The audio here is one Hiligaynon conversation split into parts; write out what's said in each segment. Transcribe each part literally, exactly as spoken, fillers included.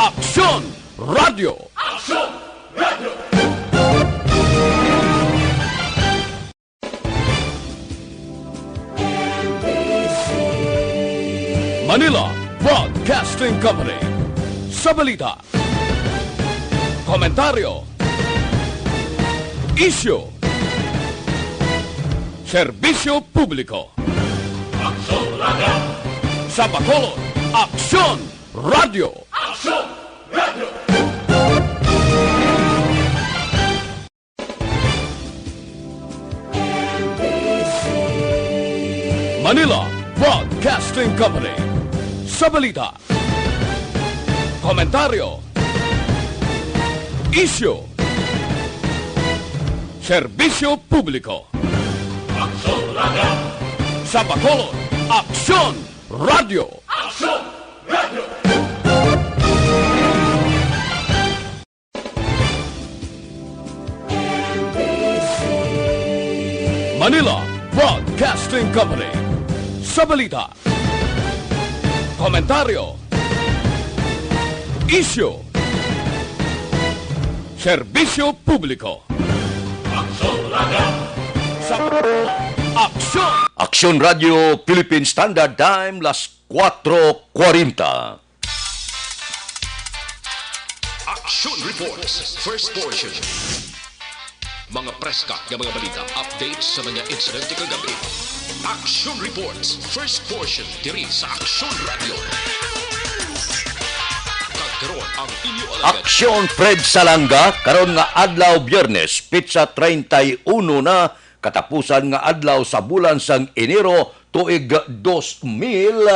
Aksyon Radio. Aksyon Radio. Manila Broadcasting Company. Sa balita, komentaryo, isyu, serbisyo publiko. Aksyon Radio. Sa Bacolod, Aksyon Radio. Aksyon Radio. Manila Broadcasting Company. Sa balita, komentaryo, isyu, serbisyo publiko. Aksyon Radio. Sa Bacolod, Aksyon Radio. Aksyon Radio. Manila Broadcasting Company. Sa balita, komentaryo, isyu, serbisyo publiko. Aksyon Radio. Sa Aksyon. Aksyon Radio Philippine Standard Time, las kuwatro kwarenta. Action Reports, first portion. Mga preska nga mga balita, updates sa mga insidente kagabi. Action Reports, first portion, diri sa Action Radio. Kag karon ang inyo alagad. Aksyon Fred Salanga, karon nga adlaw, Biyernes, petsa treinta y uno na, katapusan nga adlaw sa bulan sang Enero, tuig dos mil,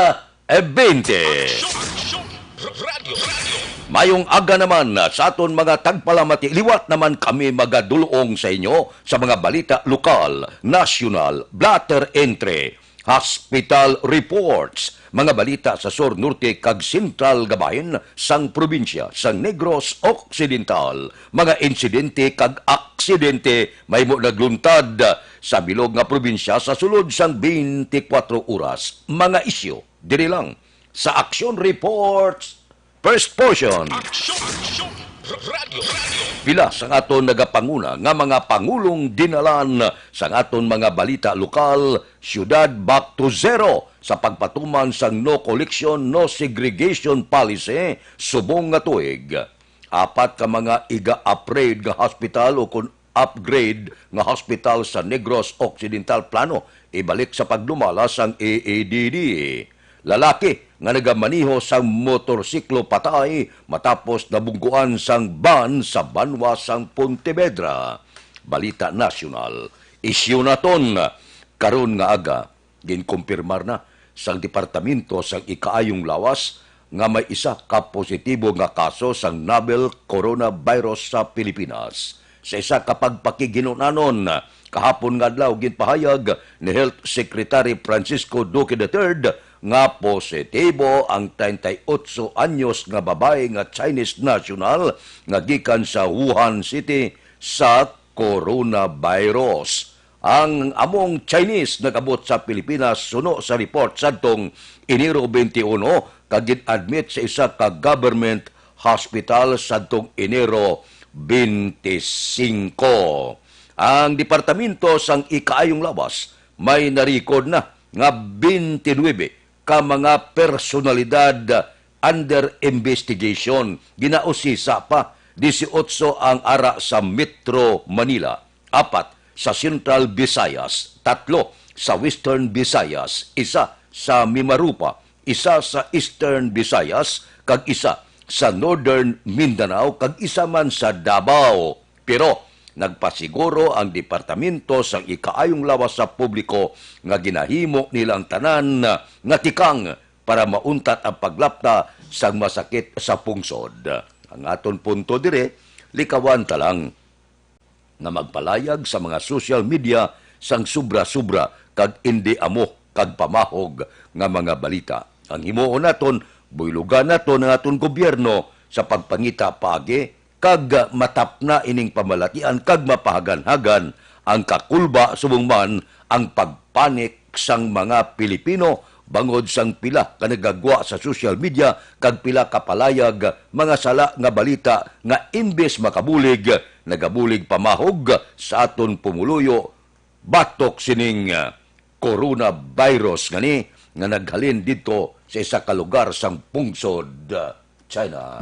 eh, bente. Aksyon! Aksyon! Radyo! Radyo! Mayong aga naman sa aton mga tagpalamati. Liwat naman kami magadulong sa inyo sa mga balita lokal, nasyonal, blotter entry, hospital reports, mga balita sa sur, norte, kag sentral nga bahin sang probinsya sang Negros Occidental, mga insidente kag aksidente mahimo nagluntad sa bilog nga probinsya sa sulod sang twenty-four oras, mga isyu diri lang sa Action Reports, first portion. Aksyon! Aksyon! Radyo! Radyo! Pila sang aton nagapanguna nga mga pangulong dinalan sang aton mga balita lokal, siyudad, back to zero sa pagpatuman sang no collection, no segregation policy subong nga tuig. Apat ka mga iga-upgrade nga hospital o kon upgrade nga hospital sa Negros Occidental plano ibalik sa pagdumala sang A A D D. Lalaki nga nagamaniho sang motorsiklo patay matapos nabungguan sang van sa banwa sang Pontevedra. Balita nasyonal. Isyu naton karon nga aga. Ginkumpirmar na sang Departamento sang Ikaayong Lawas nga may isa ka positibo nga kaso sang novel coronavirus sa Pilipinas. Sa isa ka pagpakighinunanon kahapon nga adlaw, ginpahayag ni Health Secretary Francisco Duque the third nga positibo ang treinta y ocho anyos nga babayi nga Chinese national nga gikan sa Wuhan City sa coronavirus. Ang among Chinese nag-abot sa Pilipinas suno sa report sadtong Enero twenty-one kag gin-admit sa isa ka government hospital sadtong Enero twenty-five. Ang Departamento sang Ikaayong Lawas may narikod na nga twenty-nine ka mga personalidad under investigation. Ginausisa pa, dieciocho ang ara sa Metro Manila, apat sa Central Visayas, tatlo sa Western Visayas, isa sa Mimaropa, isa sa Eastern Visayas, kag isa sa Northern Mindanao, kag isa man sa Davao. Pero nagpasiguro ang Departamento sang Ikaayong Lawas sa publiko nga ginahimo nila ang tanan nga tikang para mauntat ang paglapta sang masakit sa pungsod. Ang aton punto dire, likawan ta lang nga magpalayag sa mga social media sang sobra-sobra kag indi amo kag pamahog nga mga balita. Ang himuon naton, buylogan naton ang aton gobyerno sa pagpangita paagi kag matapna ining pamalatian kag mapahaganhagan ang kakulba, subong man ang pagpanik sang mga Pilipino bangod sang pila ka nagagwa sa social media kag pila ka palayag mga sala nga balita nga imbes makabulig, nagabulig pamahog sa aton pumuluyo batok sining, ah, coronavirus ngani nga naghalin didto sa isa ka lugar sang pungsod, ah, China.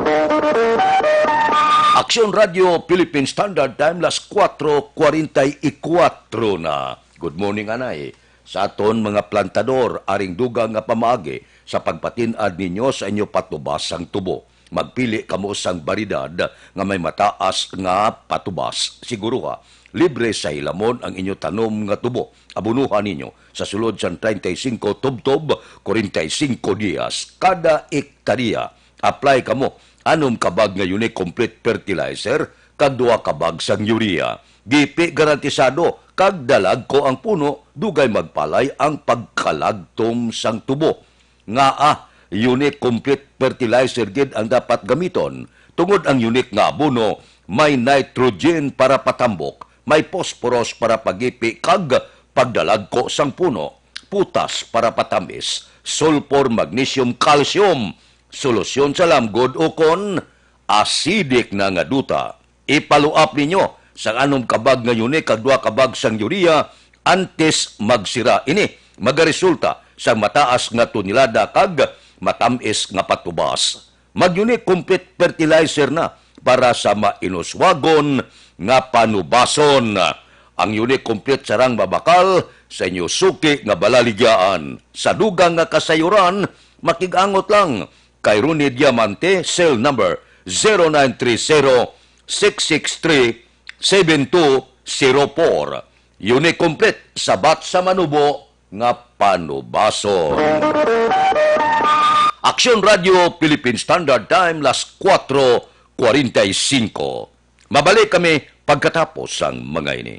Aksyon Radio Philippine Standard Time, las kuwatro kwarenta y kuwatro na. Good morning, anay. Sa aton mga plantador, aring dugang nga pamaagi sa pagpatin-ad ninyo sa inyo patubas sang tubo. Magpili kamo sang baryedad nga may mataas nga patubas. Siguruha, libre sa hilamon ang inyo tanom nga tubo. Abunuhan ninyo sa sulod sang treinta y cinco tubtob, kwarenta y cinco dias kada ektarya. Apply kamo anom ka bag nga Unique Complete Fertilizer kag duha ka bag sang urea. Gipi garantisado kag dalagko ang puno, dugay magpalay ang pagkalagtom sang tubo. Ngaa, Unique Complete Fertilizer gid ang dapat gamiton, tungod ang Unique nga abono may nitrogen para patambok, may phosphorus para pagipi kag pagdalagko sang puno, potas para patamis, sulfur, magnesium, calcium, solusyon sa lamgod ukon acidic na nga duta. Ipaluap ninyo sang anom ka bag nga Unique kag duha ka bag sang urea antes magsira. Ini magaresulta sang mataas nga tonelada kag matamis nga patubas. Mag-Unique Complete Fertilizer na para sa mainuswagon nga panubason. Ang Unique Complete sarang mabakal sa inyo suki nga balaligyaan. Sa dugang nga kasayuran, makig-angot lang kay Ronnie Diamante, cell number zero nine three zero, six six three, seven two zero four. Unique Complete, sabat sa manubo nga panubason. Aksyon Radio Philippine Standard Time, las kuwatro kwarenta y cinco. Mabalik kami pagkatapos sang mga ini.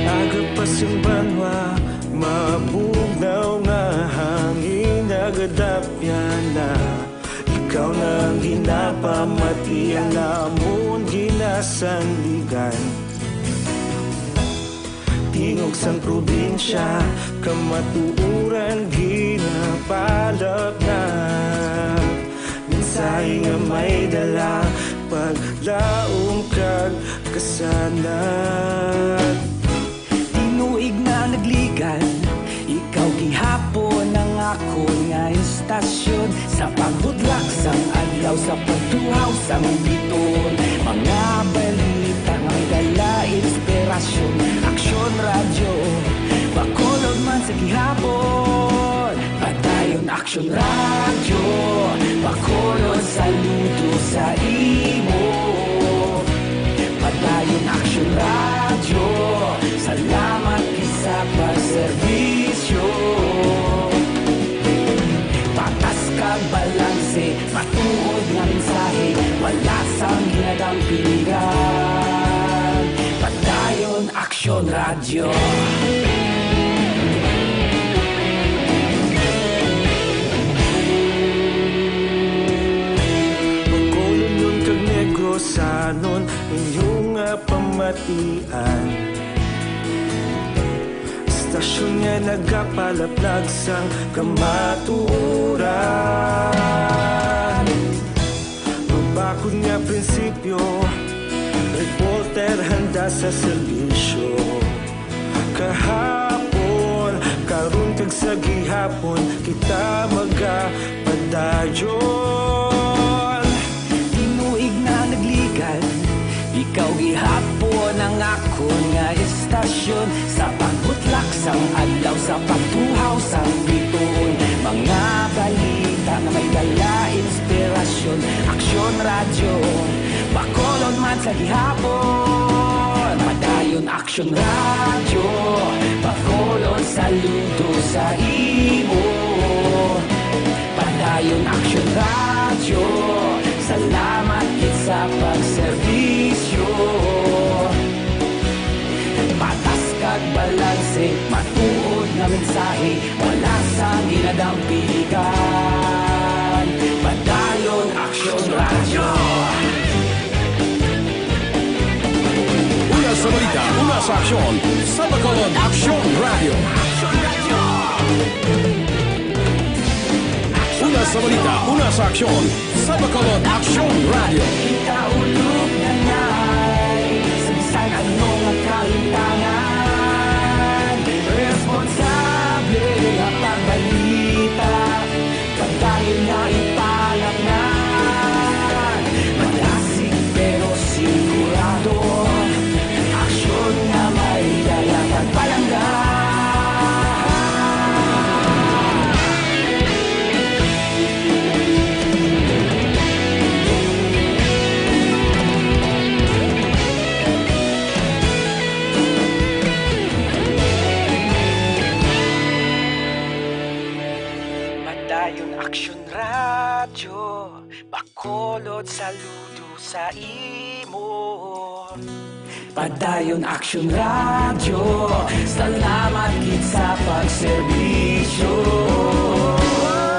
Aga pa sing banwa, mabugnaw nga hangin nagadapyan na. Ikaw na ang ginapamati, ang amon ginasandigan. Tingog sang probinsya, kamatuoran ginapalapnap. Mensahe nga may dala, paglaom kag kasanag. Tinuig na nagligan, ikaw gihapon ang akon nga istasyon. Sa pagbutlak sang adlaw, sa pagtuhaw sang biton, mga balita nga may dala inspirasyon. Aksyon Radyo, Bacolod man sa gihapon. Padayon Aksyon Radyo, Bacolod, saludo sa imo. Padayon Aksyon Radyo, salamat gid sa pagserbisyo. Patas kag balanse, matuod nga mensahe, wala sang ginadampingan. Padayon Aksyon Radyo. Bacolodnon kag Negrosanon, inyo nga pamatian. Istasyon nga nagapalaplag sang kamatuoran. Mabakod nga prinsipyo, reporter handa sa serbisyo. Kahapon, karon kag sa gihapon, kita magapadayon. Tinuig na nagligan, ikaw gihapon ang akon nga istasyon. Sa pagbutlak sang adlaw, sa pagtuhaw sang bituon, Mga balita nga may dala inspirasyon. Aksyon Radyo, Bacolod man sa gihapon. Padayon Aksyon Radyo, Bacolod saludo sa imo. Padayon Aksyon Radyo, salamat gid sa pagserbisyo. Patas kag balanse, matuod nga mensahe, wala sang ginadampigan. Padayon Aksyon Radyo. Una sa balita, una sa aksyon, sa Bacolod Aksyon Radyo. Una sa balita, una sa aksyon, sa Bacolod Aksyon Radyo. Ikaulog na ngay sa bisan ano nga kalimtangan. Responsable nga pagbalita, pagdayon nga ipalapnan. Madasig pero sigurado, aksyon nga may dala pagpalangga. Padayon Aksyon Radyo, Bacolod saludo sa imo. Padayon Aksyon Radyo, salamat gid sa pagserbisyo.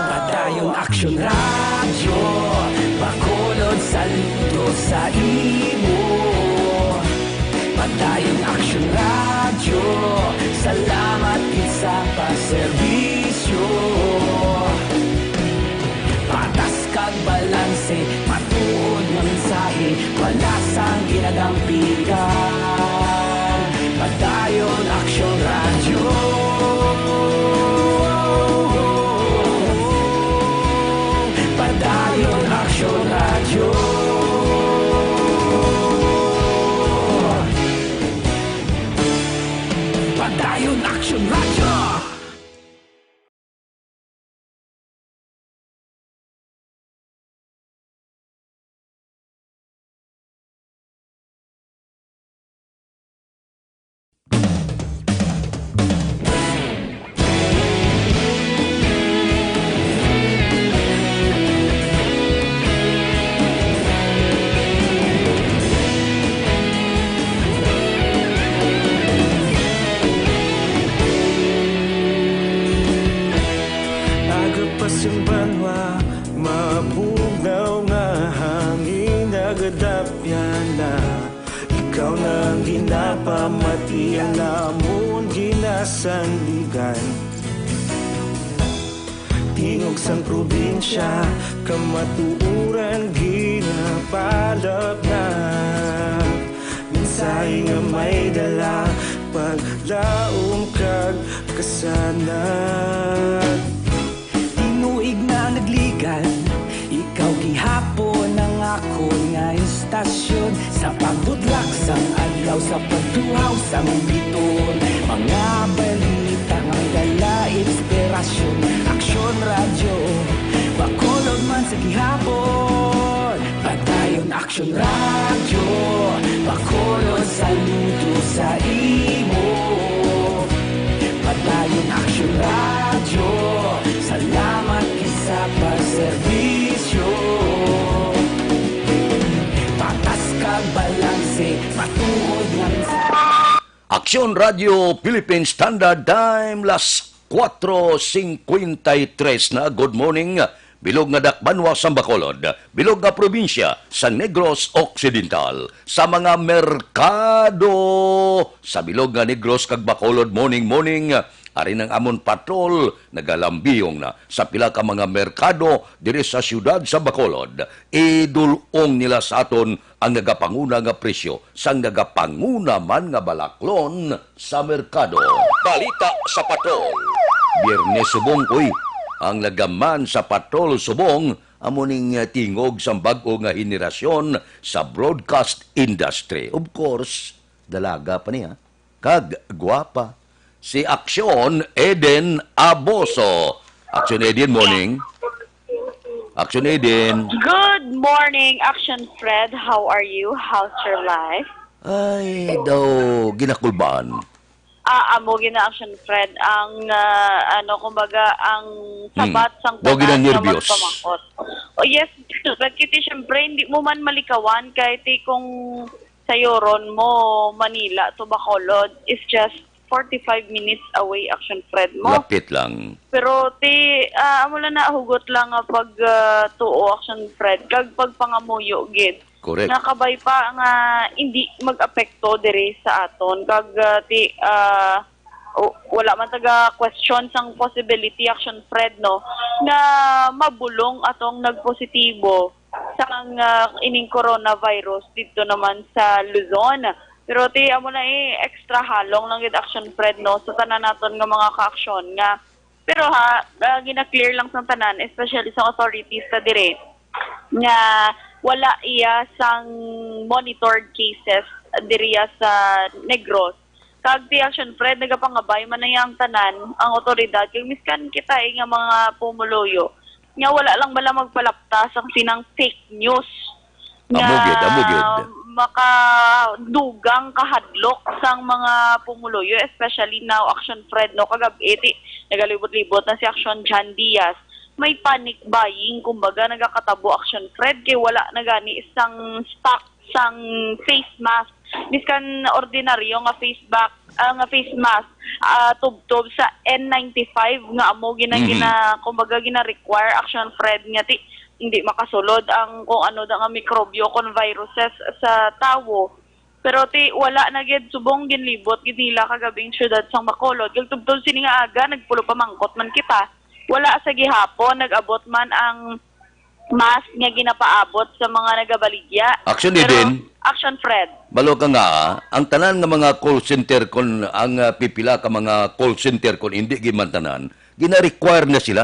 Padayon Aksyon Radyo, Bacolod saludo sa imo. Padayon Aksyon Radyo, salamat gid sa pagserbisyo. Patas kag balanse, matuod nga mensahe, wala sang ginadampigan. Padayon Aksyon Radyo. Padayon Aksyon Radyo. Padayon Aksyon Radyo. Aga pa sing banwa, mabugnaw nga hangin, nagadapyan na. Ikaw na ang ginapamati, ang amon ginasandigan. Tingog sang probinsya, kamatuoran ginapalapnag. Mensahe nga may dala, paglaom kag kasanag. Tinuig na nagligan, ikaw gihapon ang akon nga istasyon. Sa pagbudlak sang adlaw, sa pagtuhaw sang biton, mga balita nga may dala inspirasyon. Aksyon Radyo, Bacolod man sa gihapon. Padayon Aksyon Radyo, Bacolod saludo sa imo. Padayon Aksyon Radyo, salamat gid sa pagserbisyo. Patas kag balanse, matuod nga mensahe. Aksyon Radio Philippine Standard Time, las cuatro cincuenta y tres na. Good morning, bilog nga dakbanwa sang Bacolod, bilog nga probinsya sang Negros Occidental, sa mga merkado sa bilog nga Negros kag Bacolod. Morning, morning. Ari ang amon patrol, nagalambiyong na sa pila ka mga merkado diri sa siyudad sa Bacolod. Idul-ong nila sa aton ang nagapanguna nga presyo sang nagapanguna man nga balaklon sa merkado. Balita sa Patrol. Biyernes subong, uy, ang nagaman sa Patrol subong, amo ning, eh, tingog sang bag-o nga henerasyon sa broadcast industry. Of course, dalaga pa niya, kag gwapa, si Aksyon Eden Aboso. Action Aiden, morning. Action Aiden. Good morning, Action Fred. How are you? How's your life? Ay, daw, ginakulbaan. Ah, amo gina Action Fred ang ah, ano kumbaga ang sabat sang Daw tanan nga gina-nervyos. magpamangkot. Oh yes, Fred, kasi syempre hindi mo man malikawan kahit eh, kung sayoron mo Manila to Bacolod is just forty-five minutes away, Action Fred mo. Lapit lang. Pero ti ah, amo lang na hugot lang nga pag ah, tuo, Action Fred, kag pagpangamuyo gid. Correct. Nga kabay pa nga hindi mag-apekto diri sa aton kag ah, ti ah, o- wala man taga question sang possibility, Action Fred, no, nga mabulong atong nagpositibo sang ah, ining coronavirus dito naman sa Luzon. Pero ti amo na eh, extra halong lang gid, Action Fred, no, sa tanan naton nga mga kaaksyon nga pero ha, ah, gina-clear lang sang tanan, especially sa authorities sa dire nga wala iya sang monitored cases diriya sa Negros. Kag ti Action Fred, nagapangabay man na ang tanan ang otoridad kag miskan kita eh, nga mga pumuluyo nga wala lang bala magpalapta sang sinang fake news Amo gid, amo gid. makadugang kahadlok sang mga pumuluyo, especially now, Action Fred, no, kagab-i ti nagalibot-libot na si Action John Diaz. May panic buying, kumbaga, nagakatabo, Action Fred, kay wala na gani sang stock sang face mask. Miskan ordinaryo nga face back, ah, nga face mask, ah, tubtob sa N ninety-five nga amo gina, Mhm. gina kumbaga gina-require, Action Fred, nga ti hindi makasulod ang kung ano da nga mikrobyo kon viruses sa tawo. Pero ti wala na gid, subong ginlibot gid nila kagabing syudad sang Bacolod. Kag tubtob sini nga aga nagpulo pa mangkot man kita. Wala sa gihapon nag-abot man ang mask nga ginapaabot sa mga nagabaligya. Action Pero, Eden. Action Fred. Balo ka nga, ang tanan nga mga call center kon ang ah, pipila ka mga call center kon hindi gimantanan, gina-require na sila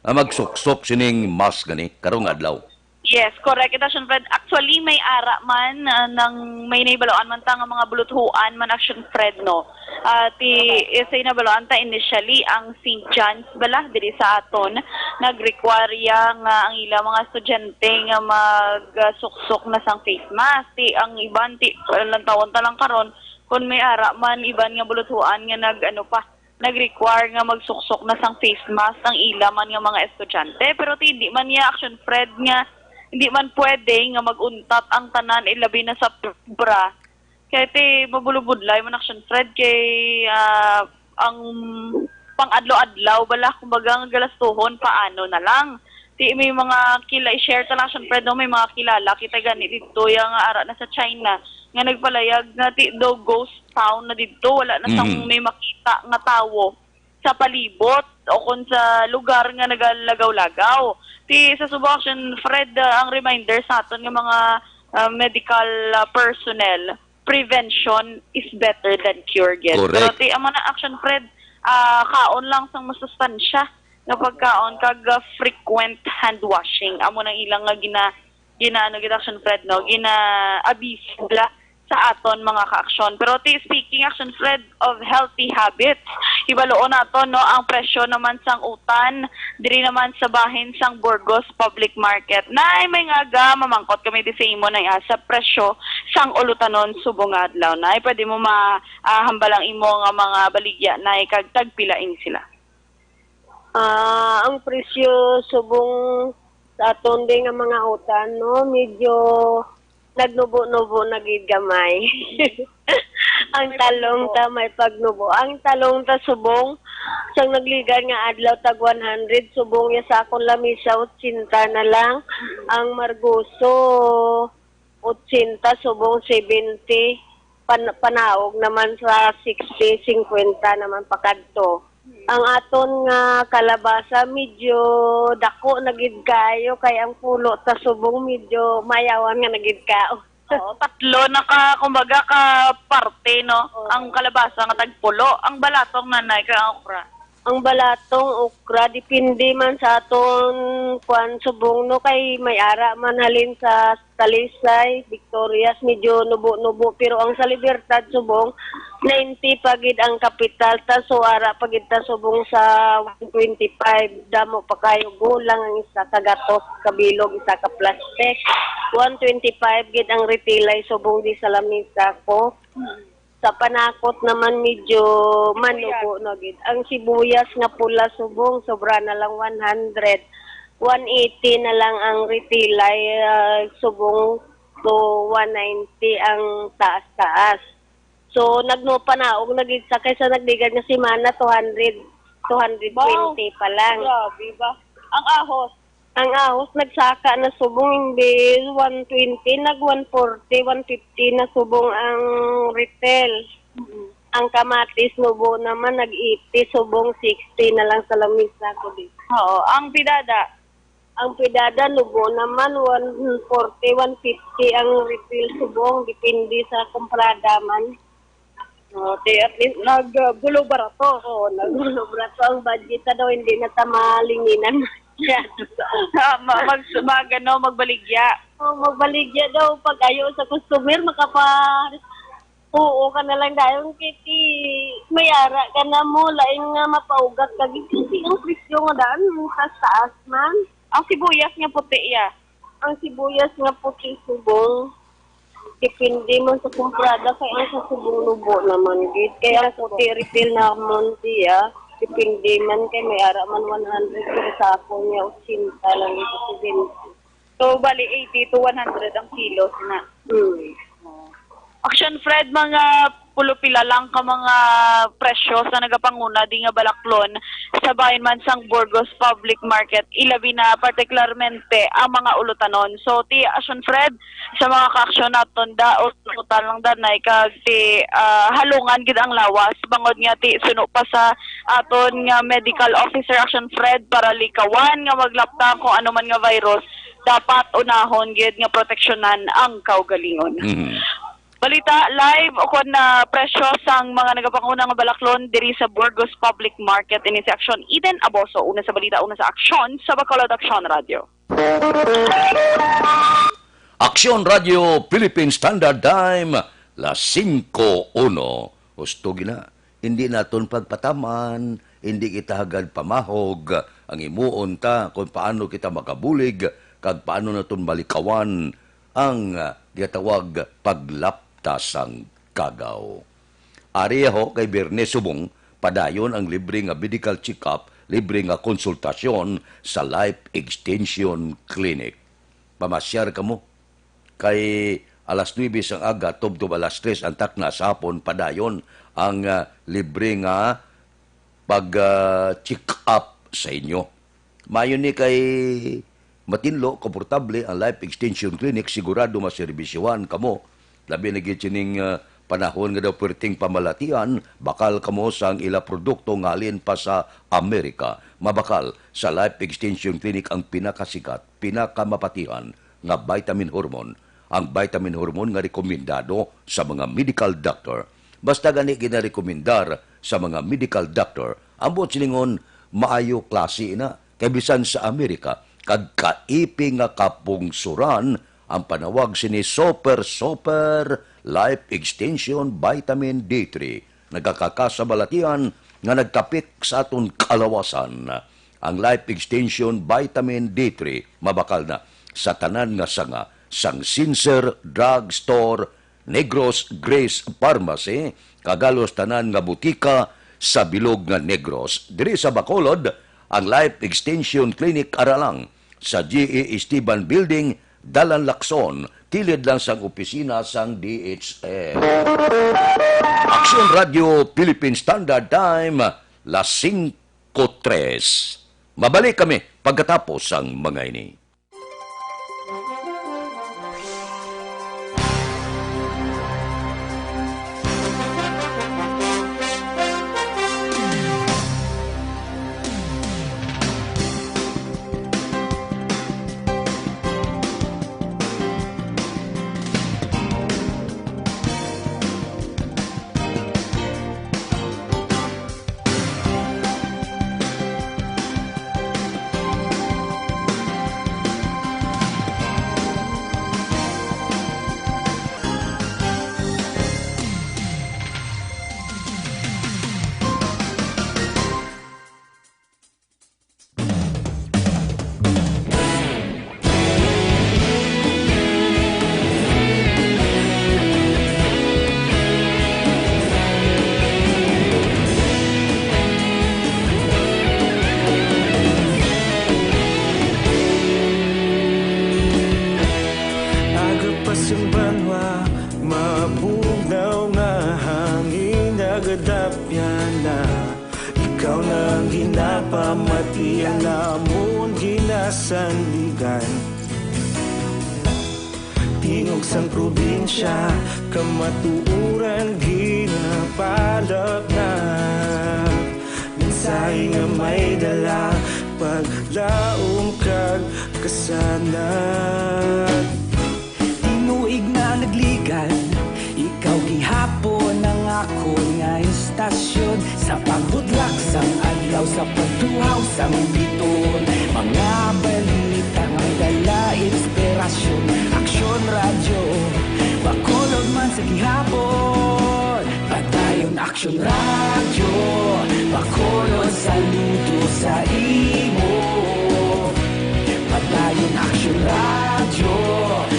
ang magsuksok sining mask gani karong adlaw. Yes, correct. Ito, Action Fred. Actually, may ara man ah, nang may naibaluan man ta nga mga buluthuan man, Action Fred, no. Ah, ti isa na baluan ta initially ang Saint John's bala diri sa aton nag-require ya nga ang ila mga estudyante nga magsuksok na sang face mask. Ti ang iban ti lantawon ta lang karon kung may ara man iban nga buluthuan nga nag ano pa nag-require nga magsuksok na sang face mask ang ila man nga mga estudyante. Pero ti hindi man niya, Action Fred, nga hindi man pwede nga mag-untat ang tanan, ilabi na sa obra. Kaya ti mabulubudlay man, Action Fred, kay ah, ang pang-adlaw-adlaw bala, kumbaga, nga galastuhon, paano na lang? Ti may mga kila i-share ta lang, Action Fred, no? May mga kilala kita gani dito ya nga ara na sa China nga nagpalayag nga ti daw ghost town na dito, wala na sang Mhm. may makita nga tawo sa palibot o kung sa lugar nga nagalagaw-lagaw. Ti sa subong, Action Fred, ah, ang reminder sa aton nga mga ah, medical ah, personnel, prevention is better than cure, gid. Correct. Pero ti amo na, Action Fred, ah, kaon lang sang masustansya nga pagkaon kag ah, frequent hand washing. Amo nang ilang nga gina ginaano gid, Action Fred, no, gina-abiso nila sa aton mga kaaksyon. Pero ti speaking, Action Fred, of healthy habits, ibaluon nato, no, ang presyo naman sang utan diri naman sa bahin sang Burgos Public Market. Nay, may nga aga, mamangkot kami di sa imo, nay, ah, sa presyo sang ulutanon subong nga adlaw. Nay, pwede mo ma ah, hambal ang imo nga mga baligya, nay, kag tagpila ini sila? Ah, ang presyo subong sa aton din nga mga utan, no, medyo nagnubo-nubo na gid gamay. Ang talong ta may pagnubo. Ang talong ta subong sang nagligan nga adlaw tag one hundred, subong ya sa akon lamisa, ochenta na lang. Ang margoso, ochenta, subong seventy. Pan- panaog naman sa sixty, fifty naman pakadto. Ang aton nga kalabasa medyo dako na gid kayo kay ang pulo ta subong medyo mayawan nga na gid kao. Oo, tatlo na ka, kumbaga, ka parte, no? Oo. Ang kalabasa nga tagpulo, ang balatong, nanay, kag ang okra. Ang balatong, okra, depende man sa aton kuan subong, no, kay may ara man halin sa Talisay, Victorias, medyo nubo-nubo, pero ang sa Libertad subong ninety pa gid ang kapital ta, so ara pa gid ta subong sa one twenty-five. Damo pa kayo, gulang ang isa ka gatos, kabilog, isa ka plastic. One twenty-five gid ang retilay subong di sa lamisa ko. Sa panakot naman, medyo manubo na gid. Ang sibuyas nga pula subong, sobra na lang one hundred. One eighty na lang ang retilay, ah, subong to one ninety ang taas-taas. So, nagno panaog na gid sa kaysa nagligad nga semana, two hundred, two hundred twenty pa lang. Grabe ba? Ang ahos? Ang ahos nagsaka na subong, imbis one twenty, nag one forty, one fifty na subong ang retail. Mm. Ang kamatis nubo naman, nag eighty, subong sixty na lang sa lamisa ko dito. Oo, ang pidada? Ang pidada nubo naman, one forty, one fifty ang retail subong, depende sa kumprada man. Oh, di at least nag, ah, gulo barato. Oo, nag-, gulo barato ang budget na daw, hindi na ta malinginan. Ah, ma-, mag-, mag-, ano, magbaligya. Oh, magbaligya daw pag ayo sa customer, makapa-, oo ka na lang dayon, kay ti-, may ara ka na mo, lain nga mapaugat ka gid. Kasi ang presyo nga daan, taas-taas man. Ang sibuyas nga puti, ya. Ang sibuyas nga puti subong, depende man sa kumprada, kay ang sa subong nubo naman gid. Kay ang puti retail naman siya, depende man, kay may ara man one hundred, pero sa ako niya, eighty lang ito, seventy. So, bali, eighty to one hundred ang kilo, na. Hmm. Oh. Action Fred, mga pulo pila lang ka mga presyo sa nagapanguna di nga balaklon sa bahin man sang Burgos Public Market, ilabi na partikularmente ang mga ulutanon. So, ti Action Fred, sa mga kaaksyon naton, daot total lang danay kag ti, ah, halungan gid ang lawas, bangod nga ti suno pa sa aton nga medical officer, Action Fred, para likawan nga maglapta kung ano man nga virus, dapat unahon gid nga proteksyonan ang kaugalingon. Mhm. Balita live, ukon na presyo sang mga nagapanguna nga balaklon diri sa Burgos Public Market. Ini si Action Eden Aboso, una sa balita, una sa aksyon sa Bacolod Aksyon Radio. Aksyon Radio Philippine Standard Time, las singko uno. Husto gina, hindi naton pagpataman, hindi kita hagad pamahog ang himuon ta kung paano kita makabulig kag paano naton malikawan ang, ah, ginatawag paglapta sang kagaw. Ari ho kay Biyernes subong, padayon ang libre nga medical check-up, libre nga konsultasyon sa Life Extension Clinic. Pamasyar kamo kay alas nuebe sang aga tubtob alas tres ang takna sa hapon, padayon ang, ah, libre nga pag, ah, check up sa inyo. Maayo ni kay matinlo, komportable ang Life Extension Clinic, sigurado maserbisyohan kamo. Labi na gid sining, ah, panahon nga daw perting pamalatian, bakal kamo sang ila produkto nga halin pa sa Amerika. Mabakal sa Life Extension Clinic ang pinakasikat, pinakamapatihan nga vitamin hormone, ang vitamin hormone nga rekomendado sa mga medical doctor. Basta gani ginarekomendar sa mga medical doctor, ang buot silingon, maayo klase na. Kay bisan sa Amerika, kag kaipi nga kapungsuran, ang panawag sini Super Super Life Extension Vitamin D three. Nagakakasabalatian nga nagkapik sa aton kalawasan. Ang Life Extension Vitamin D three mabakal na sa tanan nga sanga sang Sincere Drug Store, Negros Grace Pharmacy, kag halos tanan nga butika sa bilog nga Negros. Diri sa Bacolod, ang Life Extension Clinic ara lang sa G E Esteban Building, Dalan Lacson, kilid lang sang opisina sang D H S. Aksyon Radio Philippine Standard Time, las singko tres. Mabalik kami pagkatapos sang mga ini. Banwa, mabugnaw nga hangin nagadapyan na. Ikaw na ang ginapamati, ang amon ginasandigan. Tingog sang probinsya, kamatuoran ginapalapnap. Mensahe nga may dala, paglaom kag kasanag. Tinuig na nagligad, ikaw gihapon ang akon nga istasyon. Sa pagbudlak sang adlaw, sa pagtuhaw sang biton, mga balita nga may dala inspirasyon. Aksyon Radyo, Bacolod man sa gihapon. Padayon Aksyon Radyo, Bacolod, saludo sa imo. Padayon Aksyon Radyo,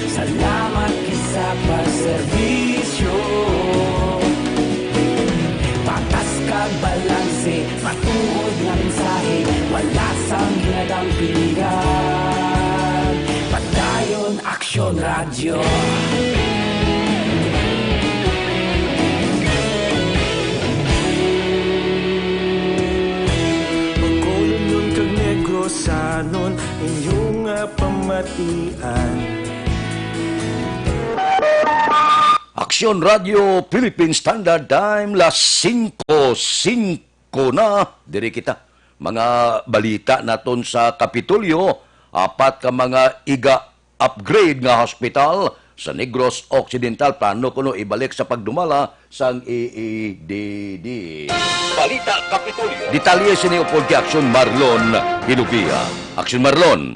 salamat kisa pagserbisyo. Patas kag balanse, matuod nga mensahe, wala sang ginadampingan. Padayon Aksyon Radyo. Bacolodnon kag Negrosanon, inyo nga pamatian. Aksyon Radyo Philippine Standard Time, las singko singko na. Diri kita. Mga balita naton sa Kapitolyo, apat ka mga iga-upgrade nga hospital sa Negros Occidental plano kuno ibalik sa pagdumala sang E E D D. Balita Kapitolyo. Detalye sini upod kay Aksyon Marlon Hilubia. Aksyon Marlon.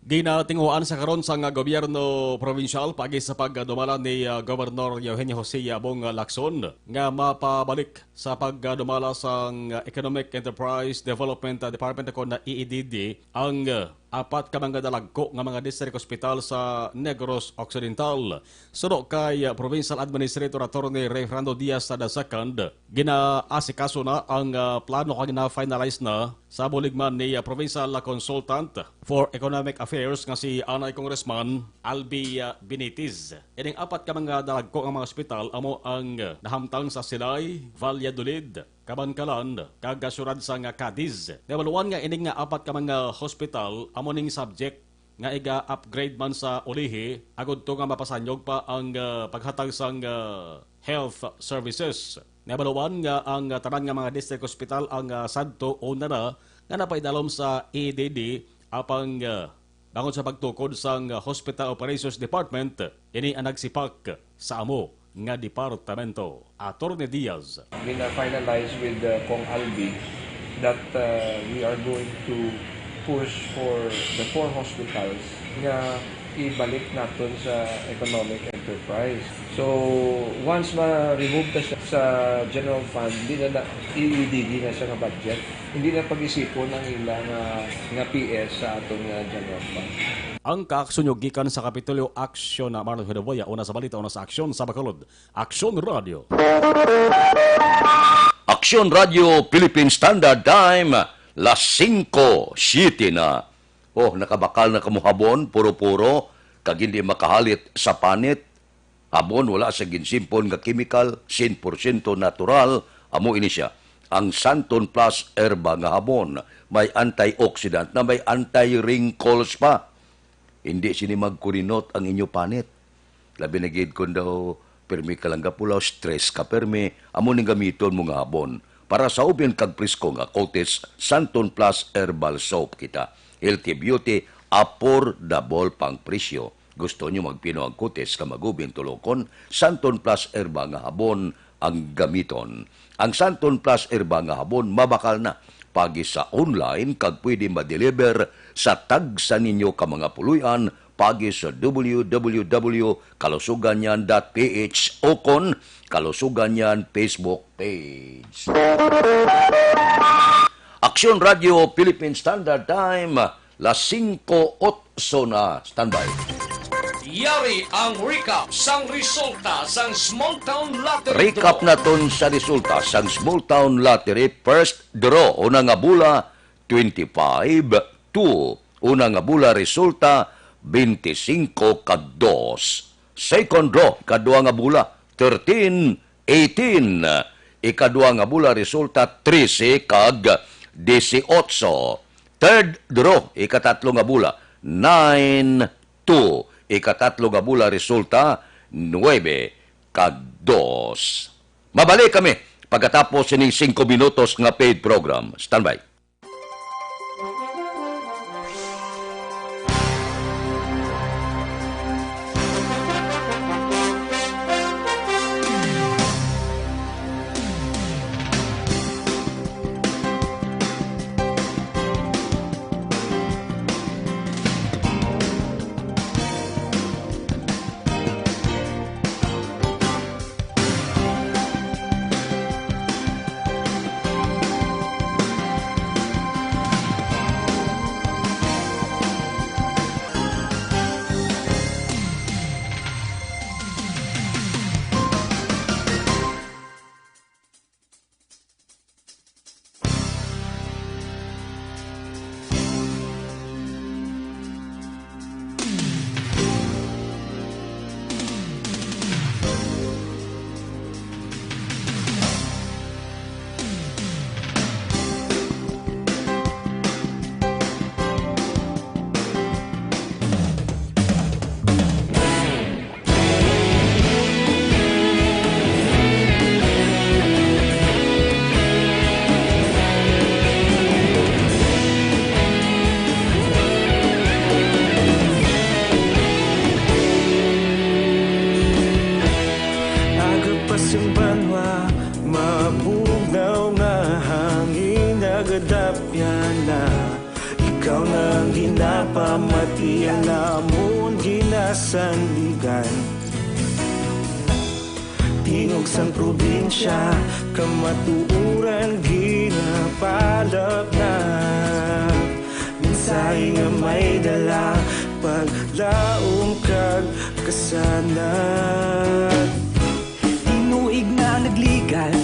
Ginatinguhaan sa karon sang gobyerno probinsyal paagi sa pagdumala ni, ah, Gobernador Eugenio Jose Yabong, ah, Lacson nga mapabalik sa pagdumala sang Economic Enterprise Development, ah, Department o kon E E D D ang, ah, apat ka mga dalagko nga mga district hospital sa Negros Occidental. Suno kay, ah, Provincial Administrator Attorney Rey Fernando Diaz the second, ginaasikaso na ang, ah, plano kag gina-finalize na sa bulig man ni, ah, Provincial Consultant for Economic Affairs nga si anay Congressman Albi, ah, Benitez. Ining apat ka mga dalagko nga mga ospital amo ang, ah, nahamtang sa Silay, Valladolid, Kabankalan, kag, ah, siyudad sang, ah, Cadiz. Nabaluan nga ining nga apat ka mga hospital amo ning subject nga iga-upgrade man sa ulihi, agud to nga mapasanyog pa ang, ah, paghatag sang, ah, health services. Nabaluan nga ang, ah, tanan nga mga district hospital ang, ah, sadto una na nga napaidalom sa E D D, apang, ah, bangod sa pagtukod sang, ah, Hospital Operations Department, ini ang nagsipak sa amo nga departamento. Attorney Diaz. Gina-finalize with, uh, Cong Albi that, uh, we are going to push for the four hospitals nga ibalik naton sa economic enterprise. So, once ma-remove ta siya sa general fund, di na, na E E D D na siya nga budget. Hindi na pag-isipon ang ila nga, nga P S sa aton nga general fund. Ang kaaksyon nyo gikan sa Kapitolyo, Aksyon na Marlon Hidaboya, una sa balita, una sa aksyon sa Bacolod. Aksyon Radio. Aksyon Radio Philippine Standard Time, las singko siete na. Oh, nakabakal na kamo habon, puro-puro, kag hindi makahalit sa panit. Habon wala sa ginsimpon nga kemikal, cien por ciento natural, amo ini sia. Ang Santon Plus Herba nga habon, may antioxidant na may anti-wrinkles pa. Hindi sini magkurinot ang inyo panit. Labi na gid kon daw pirmi ka lang gapulaw, stress ka pirmi, amo ning gamiton mo nga habon. Para sa ubyan kag presko nga kutis, Santon Plus Herbal Soap kita. Healthy beauty, affordable pang presyo. Gusto nyo magpino ang kutis ka magubin tulokon? Santon Plus Herba nga habon ang gamiton. Ang Santon Plus Herba nga habon mabakal na. Pagi sa online kag pwede ma-deliver sa tagsa ninyo ka mga puloy-an pagi sa W W W kalusuganyan dot P H o kon Kalusuganyan Facebook page. Aksyon Radio Philippine Standard Time, las singko otso na. Standby. Yari ang recap sang resulta sang Small Town Lottery Recap Draw. Naton sa resulta sang Small Town Lottery First Draw. Una nga bola, twenty-five, two. Una nga bola, resulta, twenty-cinco kag dos. Second draw, kadua nga bola, thirteen eighteen. Ikadua nga bola, resulta trese kag dieciocho. Third draw, ikatatlo nga bola, nine two. Ikatatlo nga bola, resulta nuebe kag dos. Mabalik kami pagkatapos sining singko minutos nga paid program. Standby. Agapas ang banwa, mabugnaw nga hangin, nagadapyan na. Ikaw na ang ginapamatian, amon ginasandigan. Tingog sang probinsya, kamatuoran ginapalapnap. Mensahe nga may dala, paglaom kag kasanag. Tinuig na nagligan,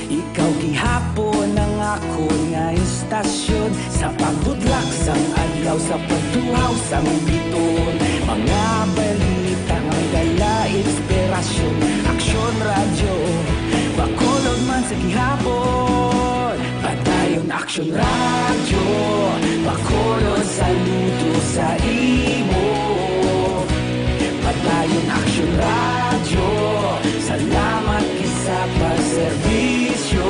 ikaw gihapon ang akon nga istasyon. Sa pagbutlak sang adlaw, sa pagtuhaw sang bituon, mga balita nga may dala inspirasyon. Aksyon Radyo, Bacolod man sa gihapon. Padayon Aksyon Radyo, Bacolod, saludo sa imo. Padayon Aksyon Radyo, salamat gid sa pagserbisyo.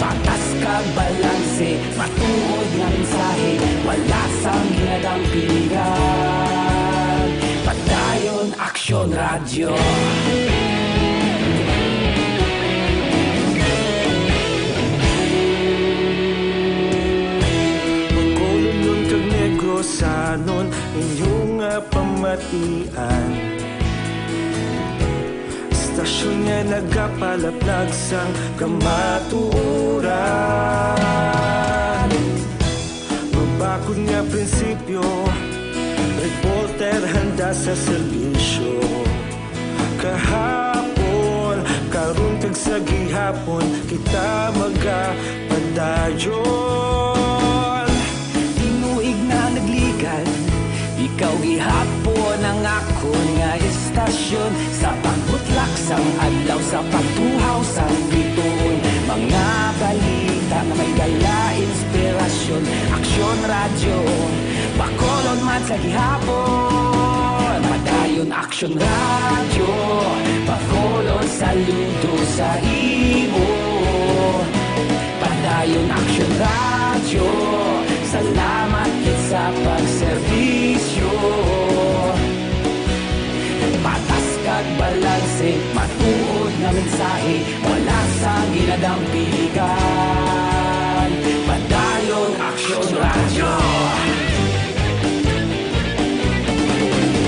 Patas kag balanse, matuod nga mensahe, wala sang ginadampigan. Padayon Aksyon Radyo. Bacolodnon kag Negrosanon, inyo nga pamatian. Istasyon nga nagapalapnag sang kamatuoran. Mabakod nga prinsipyo, reporter handa sa serbisyo. Kahapon, karon, kag sa gihapon, kita magapadayon. Tinuig na nagligan, ikaw gihapon ang akon nga istasyon. Sa pagbutlak sang adlaw, sa pagtuhaw sang bituon, mga balita nga may dala inspirasyon. Aksyon Radyo, Bacolod man sa gihapon. Padayon Aksyon Radyo, Bacolod, saludo sa imo. Padayon Aksyon Radyo, salamat gid sa pagserbisyo. Patas kag balanse, matuod nga mensahe, wala sang ginadampigan. Padayon Aksyon Radyo.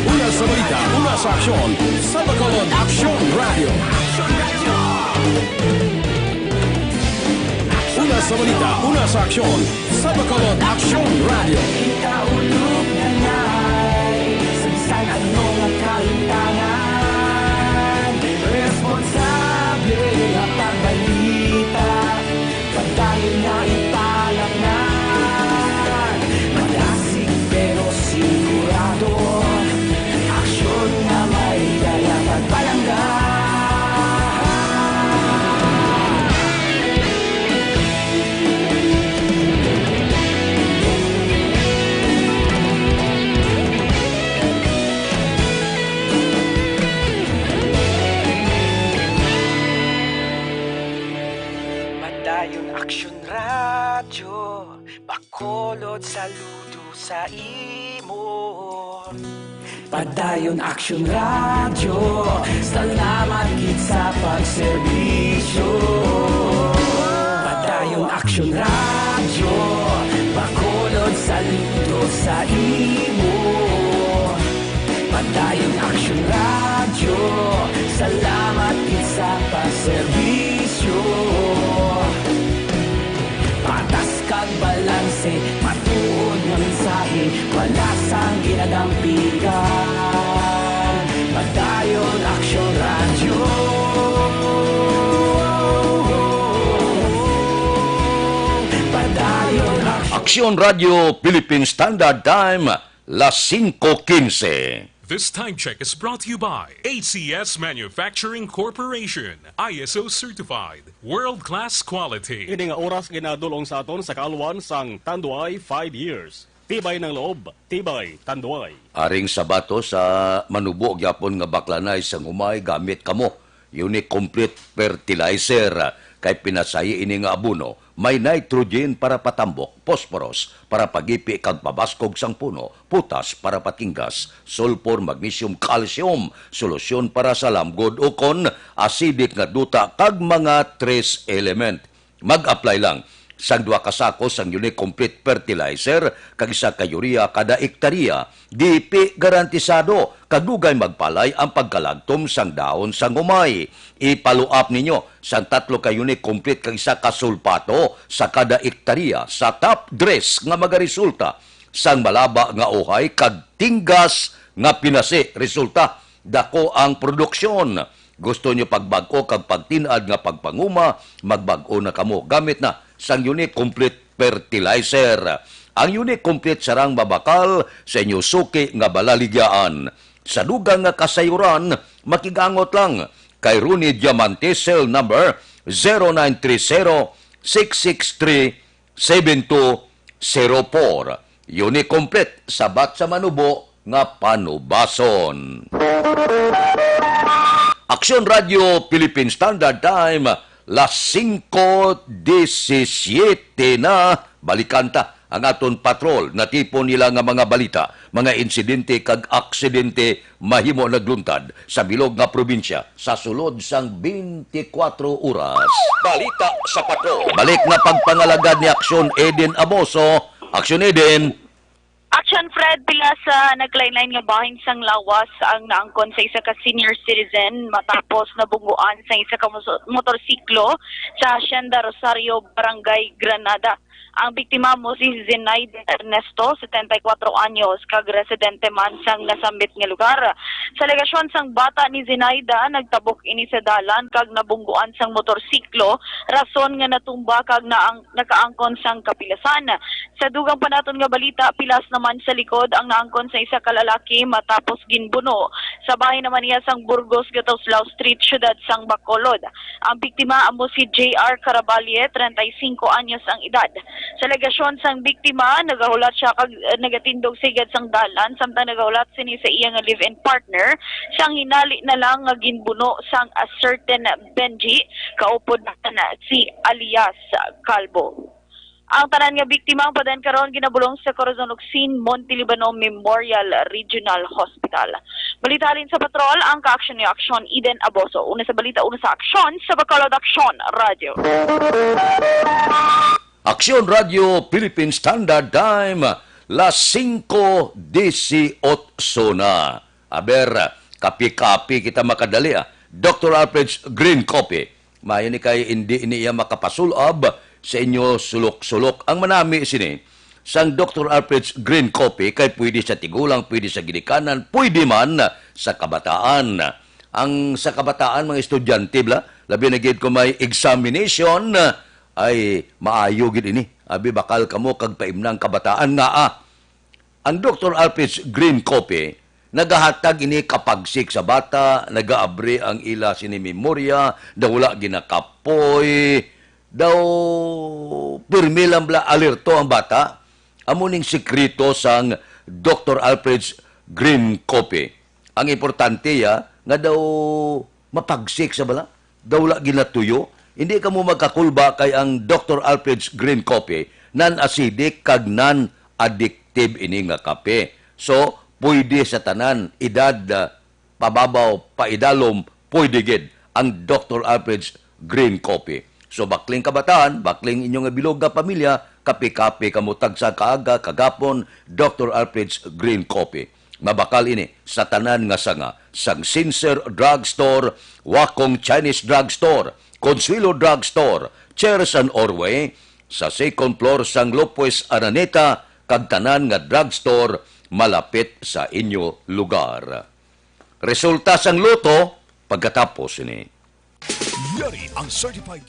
Una sa balita, una sa aksyon, sa Bacolod Aksyon Radyo. Una sa balita, una sa aksyon, sa Bacolod Aksyon Radyo. Kita ulog na nay, sa bisan ano nga kalimtangan, responsable nga pagbalita. Padayon nga ipalapnag, madasig pero sigurado. Lord, saludo sa imo. Padayon Action Radio, salamat gid sa pagserbisyo. Padayon Action Radio, Bacolod, saludo sa imo. Padayon Action Radio, salamat gid sa pagserbisyo. Patas kag balanse, matuod nga mensahe, wala sang ginadampigan. Padayon Action Radio. Padayon Action. Action Radio Philippine Standard Time, las singko quince. This time check is brought to you by A C S Manufacturing Corporation, I S O certified, world-class quality. Ini nga oras ginadulong sa aton sa kaalwan sang Tanduay five years. Tibay ng loob, tibay Tanduay. Aring sabato sa manubo gyapon nga baklanay sang humay, gamit kamo Unique Complete Fertilizer, kay pinasayi ini nga abono. May nitrogen para patambok, phosphorus para pagipi kag pabaskog sang puno, potas para patinggas, sulfur, magnesium, calcium, solusyon para sa lamgod ukon acidic nga duta, kag mga trace element. Mag-apply lang sang duha ka sako sang Unique Complete Fertilizer kag isa ka urea kada ektarya. Dipi garantisado kag dugay magpalay ang pagkalagtom sang dahon sang humay. I-follow up ninyo sang tatlo ka Unique Complete kag isa ka sulpato sa kada ektarya sa top dress nga magaresulta sang malaba nga uhay kag tinggas nga pinasi. Resulta, dako ang produksyon. Gusto nyo pagbag-o kag pagtin-ad nga pagpanguma? Magbag-o na kamo gamit na sang Unique Complete Fertilizer. Ang Unique Complete sarang mabakal sa inyo suki nga balaligyaan. Sa dugang nga kasayuran, makigangot lang kay Ronnie Diamante, cell number zero nine three zero, six six three, seven two zero four. Unique Complete, sabat sa manubo nga panubason. Action Radio Philippine Standard Time, las singko disisiete na. Balikan ta ang aton patrol. Natipon nila nga mga balita, mga insidente kag aksidente mahimo nagluntad sa bilog nga probinsya sa sulod sang twenty-four oras. Balita sa patrol. Balik na pagpangalagad ni Action Eden Aboso. Action Eden. Action Fred, pila sa naglain-lain nga bahin sang lawas ang naangkon sa isa ka senior citizen matapos nabungguan sa isa ka moso-, motorsiklo sa Hacienda Rosario, Barangay Granada. Ang biktima amo si Zenaida Ernesto, setenta y cuatro anyos, kag residente man sang nasambit nga lugar. Sa alegasyon sang bata ni Zenaida, nagtabok ini sa dalan kag nabungguan sang motorsiklo, rason nga natumba kag naang-, nakaangkon sang kapilasan. Sa dugang pa naton nga balita, pilas naman sa likod ang naangkon sa isa ka lalaki matapos ginbuno sa bahin naman niya sang Burgos, Gataslao Street, siyudad sang Bacolod. Ang biktima amo si J R Caraballe, treinta y cinco anyos ang edad. Sa alegasyon sang biktima, nagahulat siya kag, eh, nagatindog sa higad sang dalan, samtang nagahulat sini sa iya nga live-in partner, sang hinali na lang nga ginbuno sang a certain Benji, kaupod na si alias Calvo. Ang tanan nga biktima ang padayon karon ginabulong sa Corazon Ocsin Monte Libano Memorial Regional Hospital. Balita halin sa patrol, ang ka-aksyon ni Aksyon Eden Aboso. Una sa balita, una sa aksyon, sa Bacolod Aksyon Radio. Aksyon Radio Philippine Standard Time, las singko disiotso na. Aber, kapi-kapi kita makadali, ah. Doctor Alfred's Green Coffee. Maayo ni kay indi ini iya makapasul-ab sa inyo sulok-sulok. Ang manami sini, sang Doctor Alfred's Green Coffee kay pwede sa tigulang, pwede sa ginikanan, pwede man sa kabataan. Ang sa kabataan, mga estudyante, bla, labi na gid kung may examination, ay maayo gid ini. Abi, bakal kamo kag paimnang kabataan nga, ah. Ang Doctor Alfred's Green Coffee nagahatag ini kapagsik sa bata, nagaabri ang ila sini memorya, daw wala ginakapoy, daw pirmi lang bala alerto ang bata. Amo ning sikreto sang Doctor Alfred's Green Coffee. Ang importante ya nga daw mapagsik sa bala, daw wala ginatuyo. Hindi kamo magkakulba kay ang Doctor Alfred's Green Coffee non-acidic kag non-addictive ini nga kape. So, pwede sa tanan, edad, ah, pababaw, paidalom, pwede gid ang Doktor Alfred's Green Coffee. So, bakling kabataan, bakling inyo nga bilog nga pamilya, kape-kape kamo tagsa ka aga, kagapon, Doktor Alfred's Green Coffee. Mabakal ini sa tanan nga sanga, sang Sincere Drugstore, Wakong Chinese Drugstore, Consuelo Drugstore, Cherson Orway, sa second floor sang Lopez Araneta, kag tanan nga drugstore malapit sa inyo lugar. Resulta sang loto pagkatapos ini. Yari ang certified.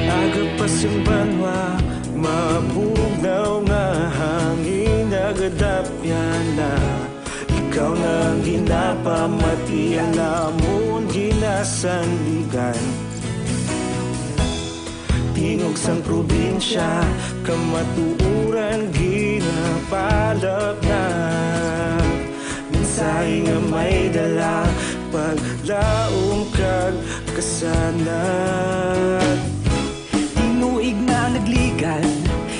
Aga pa sing banwa, mabugnaw nga hangin, nagadapyan na. Ikaw na ang ginapamatian namon, ginasandigan. Tingog sang probinsya, kamatuoran ginapalapnap. Mensahe nga may dala, paglaom kag kasanag. Tinuig na nagligad,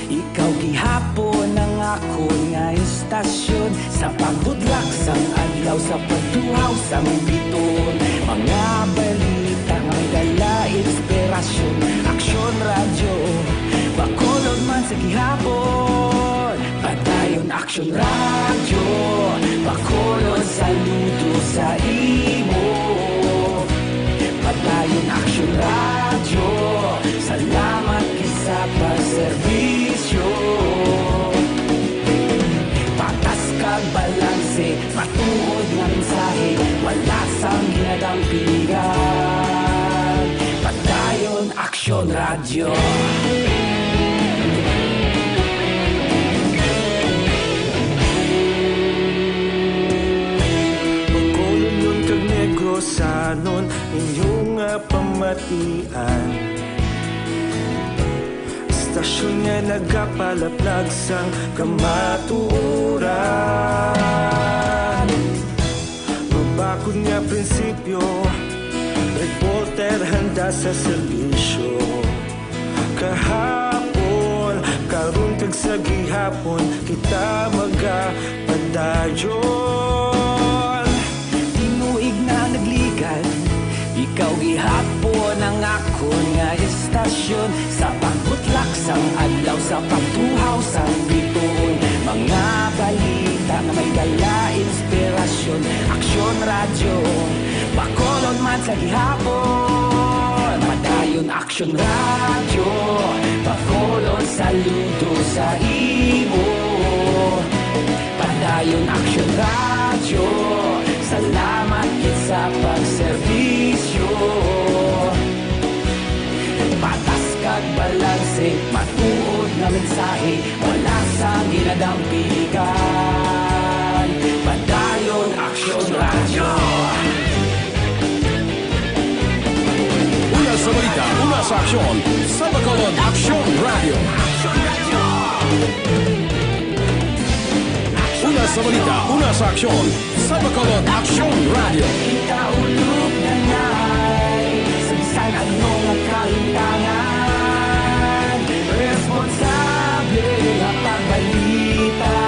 ikaw gihapon ang akon nga estasyon. Sa pagbudlak sang adlaw, sa pagtuhaw sang bituon, mga balita nga may dala inspirasyon. Aksyon Radyo, Bacolod man sa gihapon. Padayon Aksyon Radyo, Bacolod, saludo sa imo. Padayon Aksyon Radyo, salamat gid sa pagserbisyo. Patas kag balanse, matuod nga mensahe, wala sang ginadampigan. Padayon Aksyon Radyo. Bacolodnon kag Negrosanon, inyo nga pamatian. Estasyon nga nagapalaplag sang kamatuoran. Mabakod nga prinsipyo, reporter handa sa serbisyo. Kahapon, karon kag sa gihapon, kita magapadayon. Tinuig na nagligad, ikaw gihapon ang akon nga estasyon. Sa pagbutlak sang adlaw, sa pagtuhaw sang bituon, mga balita nga may dala inspirasyon. Aksyon Radyo, Bacolod man sa gihapon. Padayon Aksyon Radyo, Bacolod, saludo sa imo. Padayon Aksyon Radyo, salamat gid sa pagserbisyo. Patas kag balanse, matuod nga mensahe, wala sang ginadampigan. Padayon Aksyon Radyo. Una sa balita, una sa aksyon, sa Bacolod Aksyon Radyo. Una sa balita, una sa aksyon, sa Bacolod Aksyon Radyo. Kita ulog na ngay, sa bisan ano nga kahintangan, responsable nga pagbalita.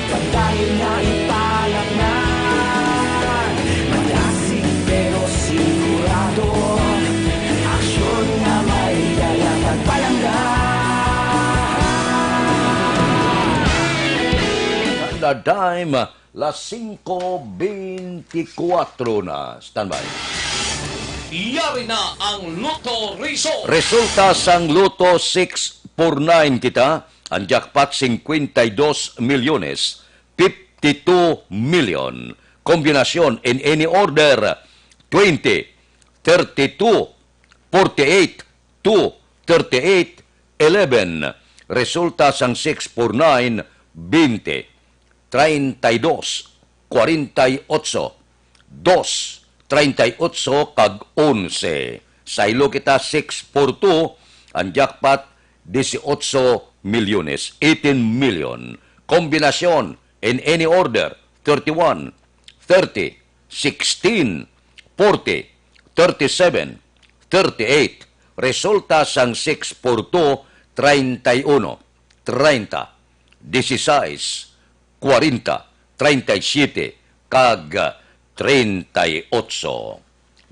Padayon na ipalatnan, madasig pero sigurado. Aksyon nga may dala, pag A dime, las singko beintikwatro na. Standby. Yari na ang Lotto Result. Resulta sang Lotto six four nine kita, ang jackpot singkwenta y dos milyones, fifty-two million. Kombinasyon in any order, twenty, thirty-two, forty-eight, two, thirty-eight, eleven. Resulta sang six four nine, twenty, treinta y dos, cuarenta y ocho, dos, treinta y ocho, kag onse. Saylo kita, six four two, ang jackpot, dieciocho milyones, eighteen million. Kombinasyon, in any order, thirty-one, thirty, sixteen, forty, thirty-seven, thirty-eight. Resulta sang six four two, treinta y uno, treinta, dieciséis, cuarenta, treinta y siete, kag treinta y ocho.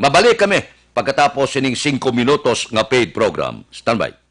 Mabalik kami pagkatapos sining singko minutos nga paid program. Standby.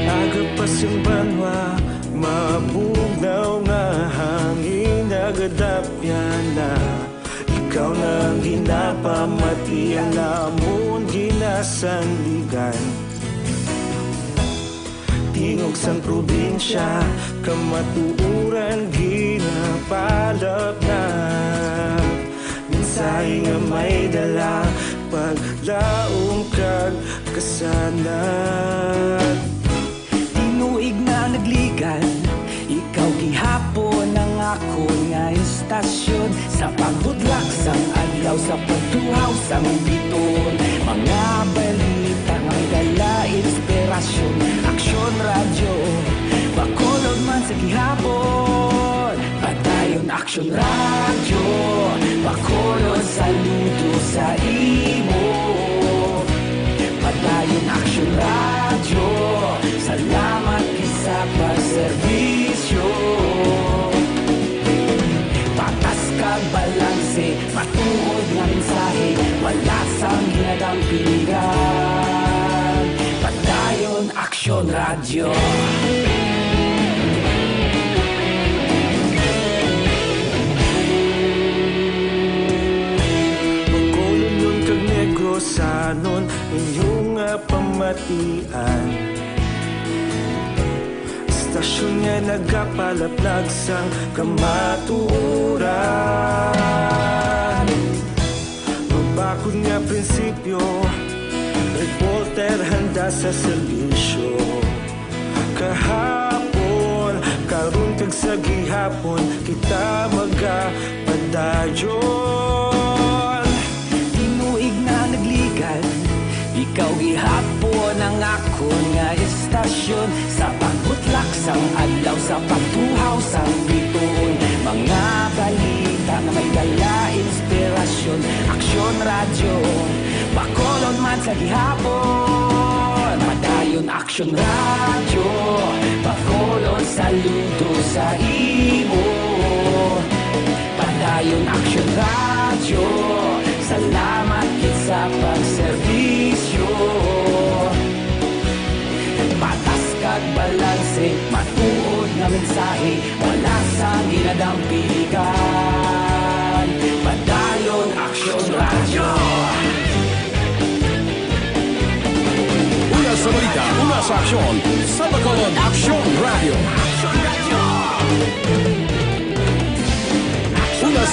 Aga pa sing banwa, mabugnaw nga hangin, nagadapyan na. Ikaw na ang ginapamati, ang amon ginasandigan. Tingog sang probinsya, kamatuoran ginapalapnap. Mensahe nga may dala, paglaom kag kasanag. Tinuig na nagligan, ikaw gihapon ang akon nga istasyon. Sa pagbudlak sang adlaw, sa pagtuhaw sang bituon, mga balita nga may dala inspirasyon. Aksyon Radyo, Bacolod man sa gihapon. Padayon Aksyon Radyo, Bacolod, saludo sa imo. Padayon Aksyon Radyo, salamat gid sa pagserbisyo. Patas kag balanse, matuod nga mensahe, wala sang ginadampingan. Padayon Aksyon Radyo. Bacolodnon kag Negrosanon, inyo nga pamatian. Istasyon nga nagapalaplag sang kamatuoran. Mabakod nga prinsipyo, reporter handa sa serbisyo. Kahapon, karon kag sa gihapon, kita magapadayon. Tinuig na nagligan, ikaw gihapon ang akon nga istasyon. Sa pagbutlak sang adlaw, sa pagtuhaw sang bituon, mga balita nga may dala inspirasyon. Aksyon Radyo, Bacolod man sa gihapon. Padayon Aksyon Radyo, Bacolod, saludo sa imo. Padayon Aksyon Radyo, salamat gid sa pagserbisyo. Patas kag balanse, matuod nga mensahe, wala sang ginadampingan. Padayon Aksyon Radyo. Una sa balita, una sa aksyon, sa Bacolod Aksyon Radyo. Aksyon Radyo.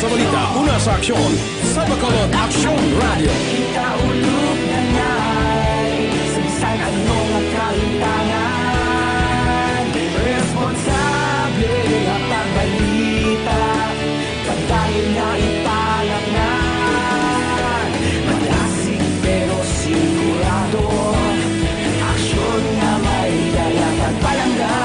Sa balita, una sa aksyon, sa Bacolod Aksyon Radio. Kita ulog na ngay, sa bisan ano nga kahitangan, responsable nga pagbalita, padayon nga ipalaknag, malasig pero sigurado. Aksyon nga may dala kag palangga.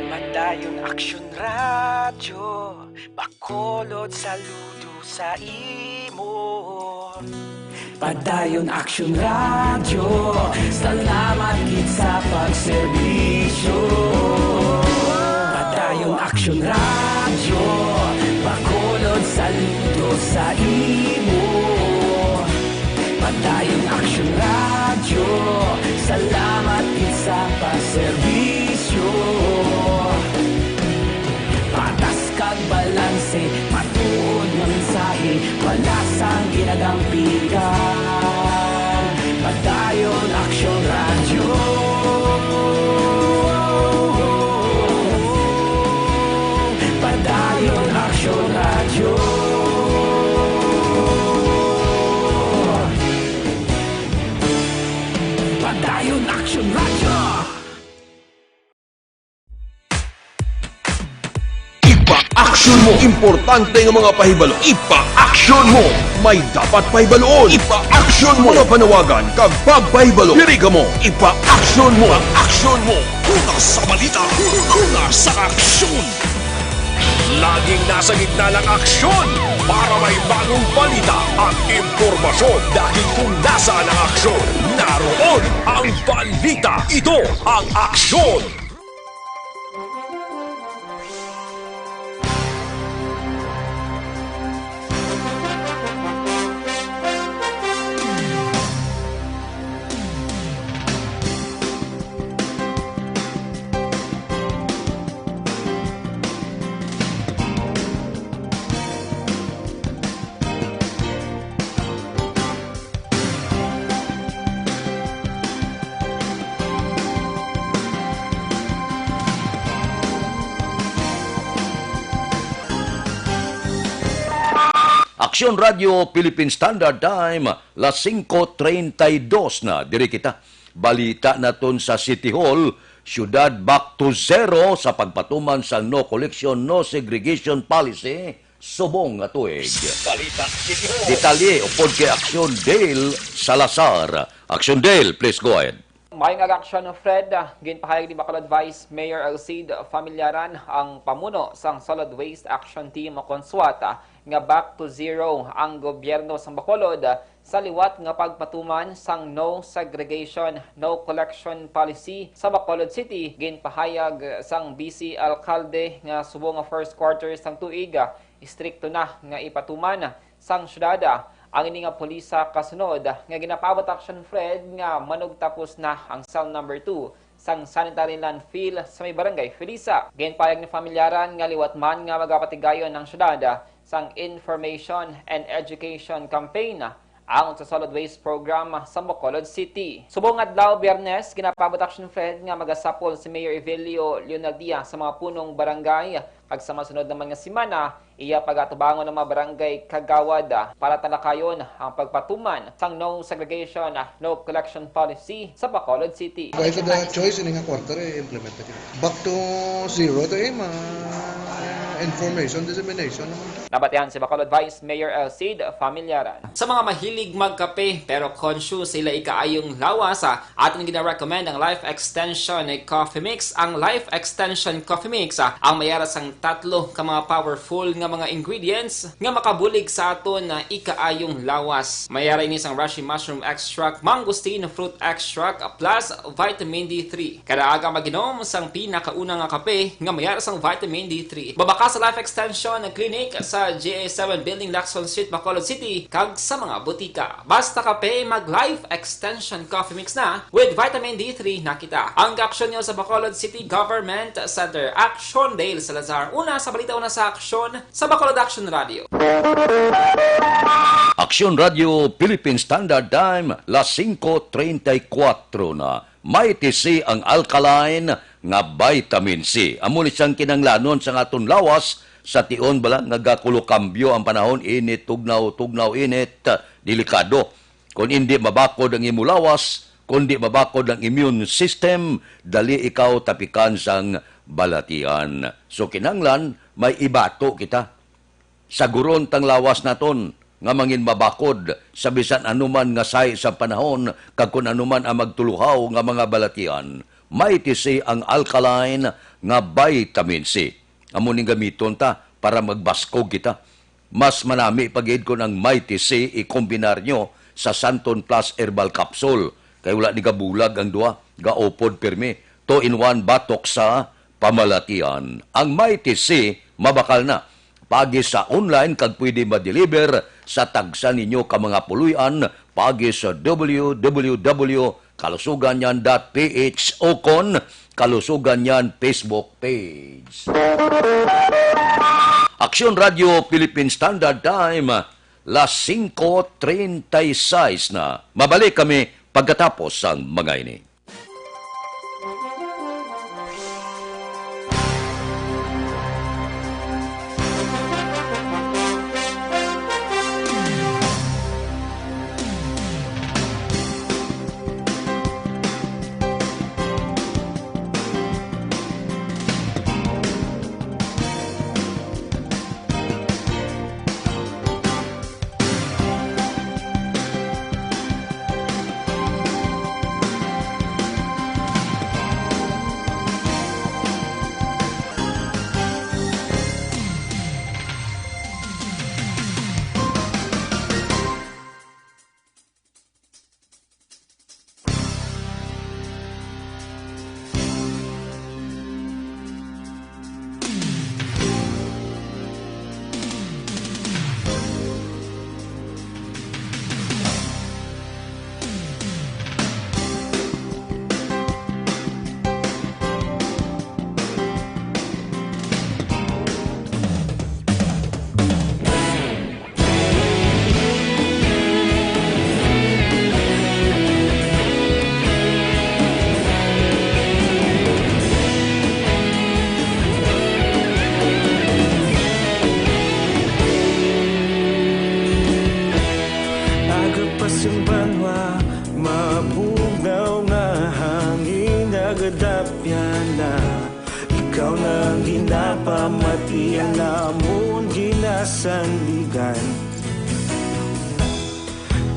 Padayon Aksyon Radyo, Bacolod, saludo sa imo. Padayon Aksyon Radyo, salamat gid sa pagserbisyo. Padayon Aksyon Radyo, Bacolod, saludo sa imo. Padayon Aksyon Radyo, salamat gid sa pagserbisyo. Patas kag balanse, matuod nga mensahe, wala sang ginadampigan. Padayon Aksyon Radyo. Padayon Aksyon Radyo. Padayon Aksyon Radyo. Ipa-action mo. Importante nga mga pahibalo. Ipa-action mo. May dapat pahibaluon. Ipa-action mo. Mga panawagan kag pagpahibalo. Diri kamo. Ipa-action mo. Ipa-action mo. Una sa balita. Una sa aksyon. Laging nasa gitna ng aksyon. Para may bagong balita at impormasyon. Dahil kung nasaan ang aksyon, naroon ang balita. Ito ang aksyon. Aksyon Radyo Philippine Standard Time, las singko treinta y dos na. Diri kita. Balita naton sa City Hall, siyudad back to zero sa pagpatuman sang no collection, no segregation policy subong nga tuig. Balita City Hall. Detalye upod kay Aksyon Dale Salazar. Aksyon Dale, please go ahead. Maayong aga, Aksyon Fred. Ginpahayag ni Bacolod Vice Mayor Alcide Familiaran, ang pamuno sang Solid Waste Action Team o kon SWAT, nga back to zero ang gobyerno sang Bacolod sa liwat nga pagpatuman sang no segregation, no collection policy sa Bacolod City. Ginpahayag sang Vice Alcalde nga subong nga first quarter sang tuig, istrikto na nga ipatuman sang syudad ang ini nga polisa kasunod nga ginapaabot, Aksyon Fred, nga manugtapos na ang cell number two sang sanitary landfill sa may Barangay Felisa. Ginpahayag ni Familiaran nga liwat man nga magapatigayon ang syudad sang information and education campaign ang sa solid waste program sa Bacolod City. Subong adlaw, Biyernes, ginapaabot, Aksyon Fred, nga magasapol si Mayor Evelio Leonardia sa mga punong barangay, kag sa masunod naman nga semana, iya pagatubangon ang mga barangay kagawad, ah, para talakayon ang pagpatuman sang no segregation, ah, no collection policy sa Bacolod City. Dahil sa choice, ini nga quarter, eh, implement na kita. Back to zero to, eh, ma-, information dissemination naman. Nabatihan si Bacolod Vice Mayor Alcide Familiaran. Sa mga mahilig magkape pero conscious sila ikaayong lawas, ah, aton gina-recommend ang Life Extension Coffee Mix. Ang Life Extension Coffee Mix, ah, ang mayara sang tatlo ka mga powerful nga mga ingredients nga makabulig sa aton, ah, ikaayong lawas. Mayara ini sang reishi mushroom extract, mangosteen fruit extract, plus vitamin D three. Kada aga mag-inom sang pinakauna nga kape nga mayara sang vitamin D three. Babakas sa Life Extension Clinic sa G A seven Building, Lacson Street, Bacolod City, kag sa mga butika. Basta kape, mag Life Extension Coffee Mix na with vitamin D three na kita. Ang aksyon nyo sa Bacolod City Government Center. Aksyon, Dale Salazar. Una sa balita, una sa aksyon, sa Bacolod Action Radio. Action Radio Philippine Standard Time, las singko treinta y cuatro na. Mighty C ang alkaline nga vitamin C. Amo ni siyang kinahanglanon sa aton lawas sa tion bala nga gakulo kambyo ang panahon, init, tugnaw, tugnaw, init, delikado. Kung hindi mabakod ang imo lawas, kung di mabakod ang immune system, dali ikaw tapikan sang balatian. So, kinahanglan may ibato kita. Saguron tang lawas naton nga mangin mabakod sa bisan anuman nga sahi sa panahon kag kun anuman ang magtuluhaw nga mga balatian. Mighty C ang alkaline nga vitamin C. Amo ning gamiton ta para magbaskog kita. Mas manami pa gid kon ang Mighty C ikombinar nyo sa Santon Plus Herbal Capsule, kay wala ni gabulag ang duha, gaupod pirmi. Two-in-one batok sa pamalatian. Ang Mighty C mabakal na. Paagi sa online kag pwede ma-deliver sa tagsa ninyo ka mga puloy-an paagi sa W W W kalusugan yan dot P H o kon Kalusugan Yan Facebook page. Aksyon Radio Philippine Standard Time, las singko treinta y seis na. Mabalik kami pagkatapos sang mga ini. Aga pa sing banwa, mabugnaw nga hangin nagadapyan na. Ikaw na ang ginapamatian, amon ginasandigan.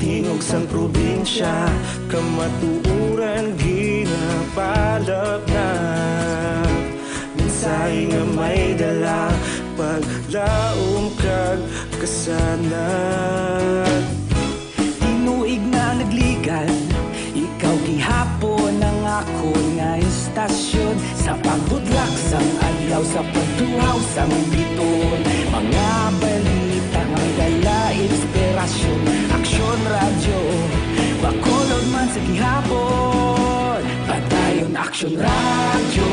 Tingog sang probinsya, kamatuoran ginapalapnap. Mensahe nga may dala, paglaom kag kasanag. Tinuig na nagligan, ikaw gihapon ang akon nga istasyon. Sa pagbudlak sang adlaw, sa pagtuhaw sang biton, mga balita nga dala inspirasyon. Aksyon Radyo, Bacolod man sa gihapon. Padayon Aksyon Radyo,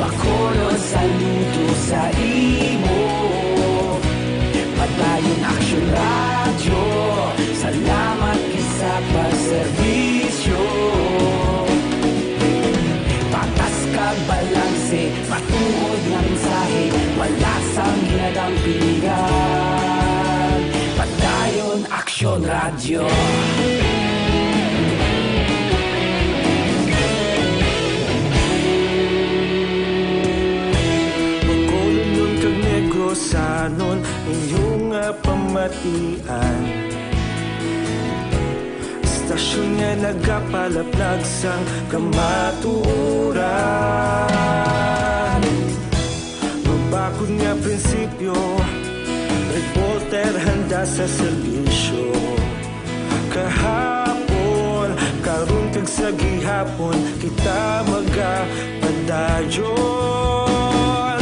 Bacolod, saludo sa imo. Padayon Aksyon Radyo, salamat gid sa pagserbisyo. Patas kag balanse, matuod nga mensahe, wala sang ginadampingan. Padayon Aksyon Radyo. Bacolodnon kag Negrosanon, inyo nga pamatian. Istasyon nga nagapalaplag sang kamatuoran. Mabakod nga prinsipyo, reporter handa sa serbisyo. Kahapon, karon kag sa gihapon, kita magapadayon.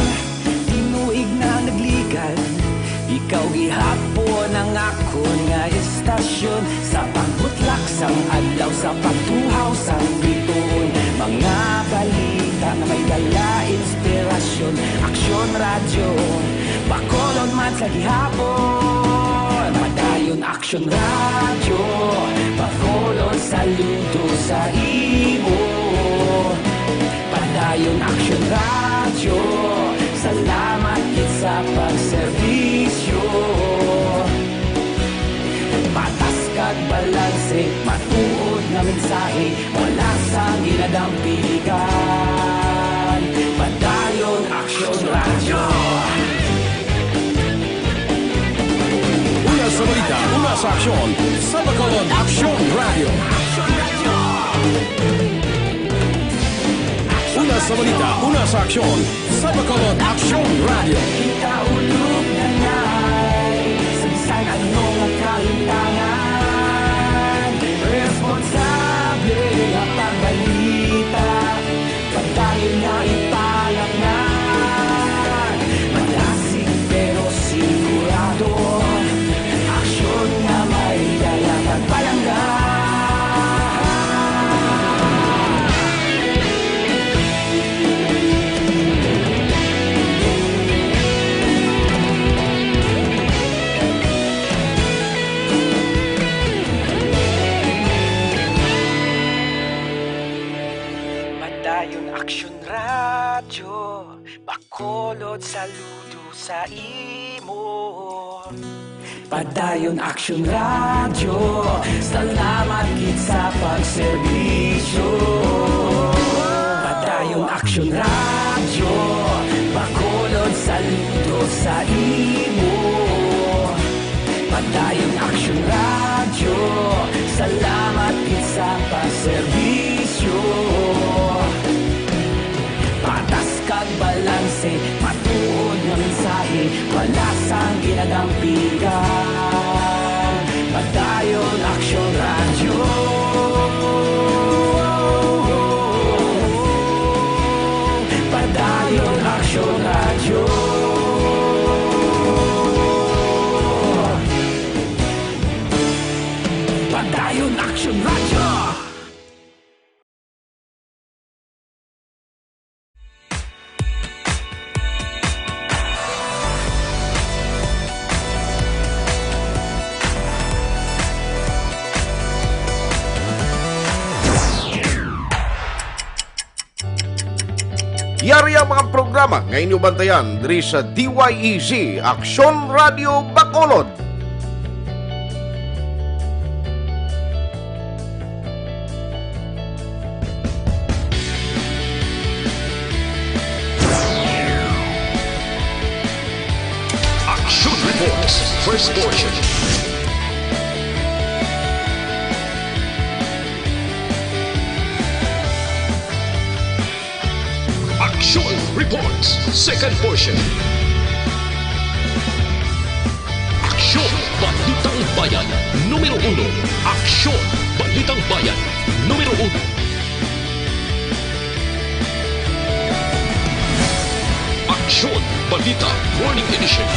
Tinuig na Sa pagbutlak sang adlaw, sa pagtuhaw sang bituon, mga balita nga may dala inspirasyon. Aksyon Radyo, Bacolod man sa gihapon. Padayon Aksyon Radyo, Bacolod saludo sa imo. Padayon Aksyon Radyo, salamat gid sa pagserbisyo. Patas kag balanse, matuod nga mensahe, wala sang ginadampigan. Padayon Aksyon Radyo. Una sa balita, una sa aksyon, sa Bacolod Aksyon Radyo. Una sa balita, una sa aksyon, sa Bacolod Aksyon Radyo. Kita ulog na ngay, sa bisan ano nga kahintangan, responsable nga pagbalita, padayon nga ipalapnan, malasig pero sigurado, aksyon nga may dala kag palangga. Padayon Aksyon Radyo, Bacolod saludo sa imo. Padayon Aksyon Radyo, salamat gid sa pagserbisyo. Padayon Aksyon Radyo, Bacolod saludo sa imo. Padayon Aksyon Radyo, salamat gid sa pagserbisyo. Patas kag balanse, matuod nga mensahe, wala sang ginadampigan. Padayon Aksyon Radyo. Padayon Aksyon Radyo. Padayon Aksyon Radyo. Yari ang mga programa nga inyo bantayan diri sa D Y E Z, Aksyon Radio Bacolod. Action Reports, first portion. Action Reports, second portion. Aksyon, Balitang Bayan, numero uno. Aksyon, Balitang Bayan, numero uno. Aksyon, Balita, Morning Edition.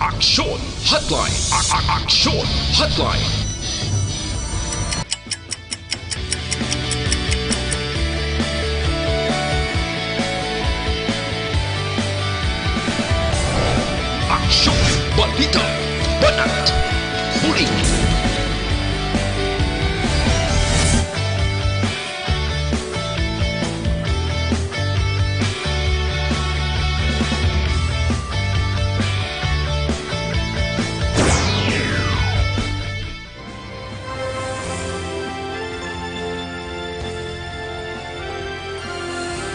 Aksyon Hotline. A- a- Aksyon Hotline. Aksyon, balita, banat, bulig.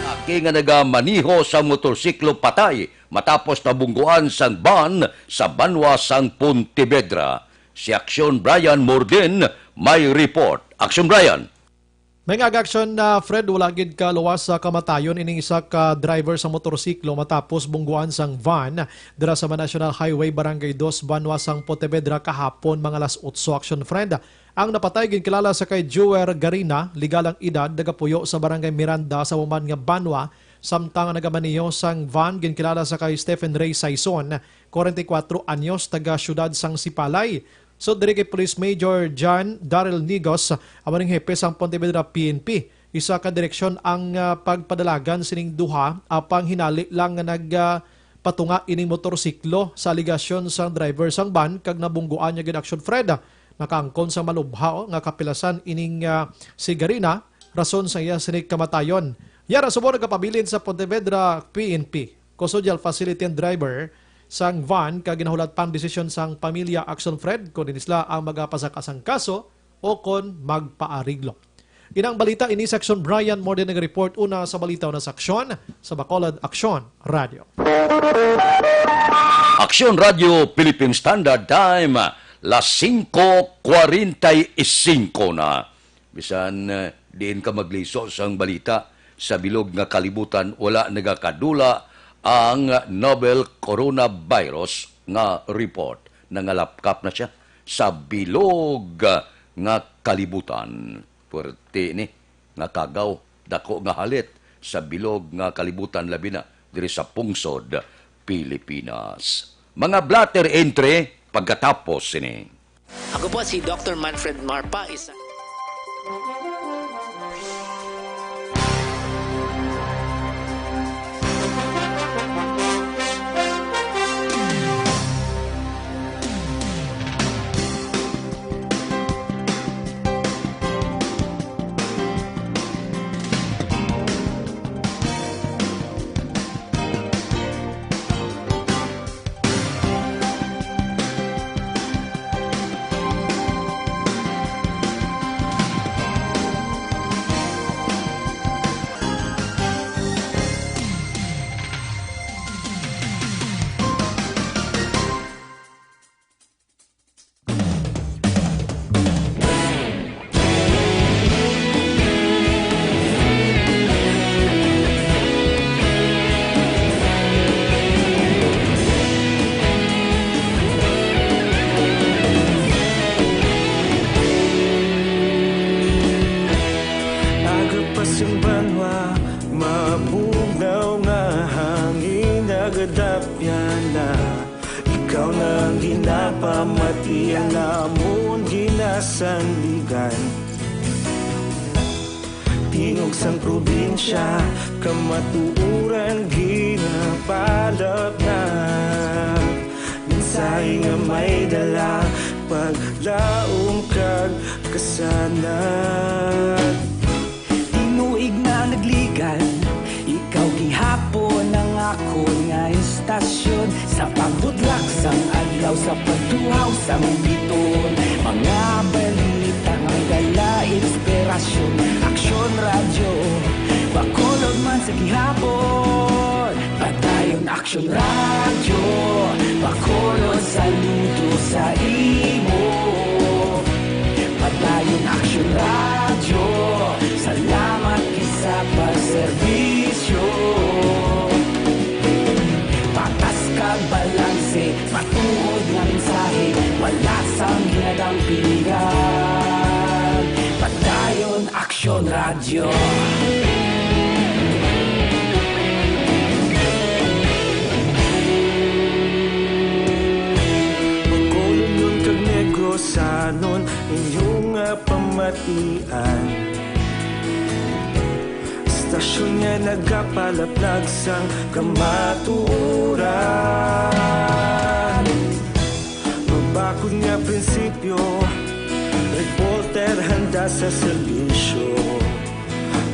Aki nga nagamaniho sa motorsiklo patay matapos nabungguan sang ban sa banwa sang Pontevedra. Si Aksyon Brian Morden may report. Aksyon Brian. May nga action na, Fred, wala gid ka luwas sa kamatayon ining isa ka driver sa motorsiklo matapos bungguan sang van dira sa National Highway Barangay Dos, Banwa sang Pontevedra kahapon mga alas otso. Action, Fred. Ang napatay ginkilala sa kay Joer Garina, legal ang edad, nagapuyo sa Barangay Miranda sa Uman nga Banwa, samtang nagamaneho sang van ginkilala sa kay Stephen Ray Saison, kwarenta y kuwatro anyos, taga siyudad sang Sipalay. So, diri kay Police Major John Daryl Nigos, amo ning hepe sang Pontevedra P N P. Isa ka direksyon ang, ah, pagpadalagan sining duha, apang hinali lang nga nag, ah, patunga ining motorsiklo sa alegasyon sang driver sang van kag nabungguan niya gid, Action Fred. Nakaangkon sa malubha, oh, nga kapilasan ining, ah, si Garina, rason sa iya sini kamatayon. Yara subong nagapabilin sa Pontevedra P N P. Custodial facility ang driver sang van kag ginahulat pang desisyon sang pamilya, Action Fred, kon ini sila ang magapasaka sang kaso o kon magpaariglo. Inang balita ini, Section Brian Morden naga-report. Una sa balita, una sa aksyon sa Bacolod Aksyon Radio. Aksyon Radio Philippine Standard Time, las singko kwarenta y singko na. Bisan, eh, diin ka magliso sang balita, sa bilog nga kalibutan wala nagakadula ang novel coronavirus nga report. Nangalapkap na sia sa bilog nga kalibutan. Puwerte ni nga kagaw, dako nga halit sa bilog nga kalibutan, labi na diri sa pungsod Pilipinas. Mga blotter entry pagkatapos sini. Ako po si Doctor Manfred Marpa, isa Aga pa sing banwa, mabugnaw nga hangin nagadapyan na. Ikaw na ang ginapamati, ang amon ginasandigan. Tingog sang probinsya, kamatuoran ginapalapnap. Mensahe nga may dala, paglaom kag kasanag. Tinuig na nagligan, ikaw gihapon ang akon nga istasyon. Sa pagbudlak sang adlaw, sa pagtuhaw sang biton, mga balita nga dala inspirasyon. Aksyon Radyo, Bacolod man sa gihapon. Padayon Aksyon Radyo, Bacolod, saludo sa imo. Padayon Aksyon Radyo, salamat gid sa pagserbisyo. Patas kag balanse, matuod nga mensahe, wala sang ginadampingan. Padayon Aksyon Radyo. Bacolodnon kag Negrosanon, inyo nga pamatian. Istasyon nga nagapalaplag sang kamatuoran. Mabakod nga prinsipyo, reporter handa sa serbisyo.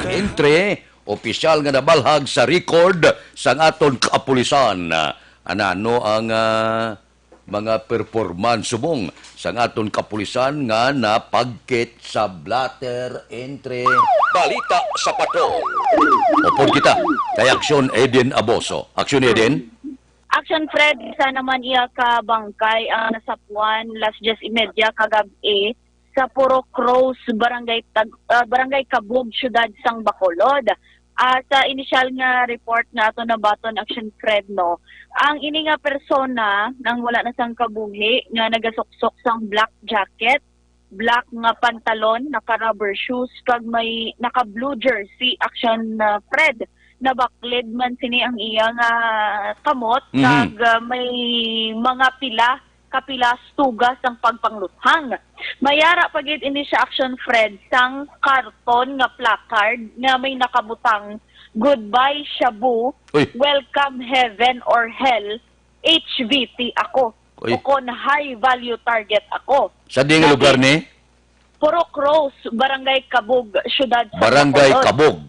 Entre, opisyal nga nabalhag sa record sang aton kapulisan. Anano ang, ah, mga performance subong sang aton kapulisan nga napagkit sa blotter entry? Balita sa Patrol. Upod kita kay Aksyon Eden Aboso. Aksyon Eden? Aksyon Fred, isa naman iya ka bangkay ang nasapuan las diyes y media kagab-i. sa Purok Rose, Barangay Tag-, ah, Barangay Kabug, Siyudad sang Bacolod. Ah, sa initial nga report nga ato nabaton, Action Fred, no, ang ini nga persona nang wala na sang kabuhi nga nagasuksok sang black jacket, black nga pantalon, naka-rubber shoes, kag may naka-blue jersey, Action, ah, Fred. Nabaklid man sini ang iya nga kamot, Mhm. kag, ah, may mga pila, kapilas tugas ang pagpangluthang. Mayara pa gid ini siya, Action Fred, sang karton nga placard nga may nakabutang, "Goodbye Shabu, Uy. Welcome Heaven or Hell, H V T ako." Uy. Ukon high value target ako. Sa di nga Sa lugar di-, ni? Purok Rose, Barangay Kabug, Siyudad sa Barangay Bacolod. Kabug.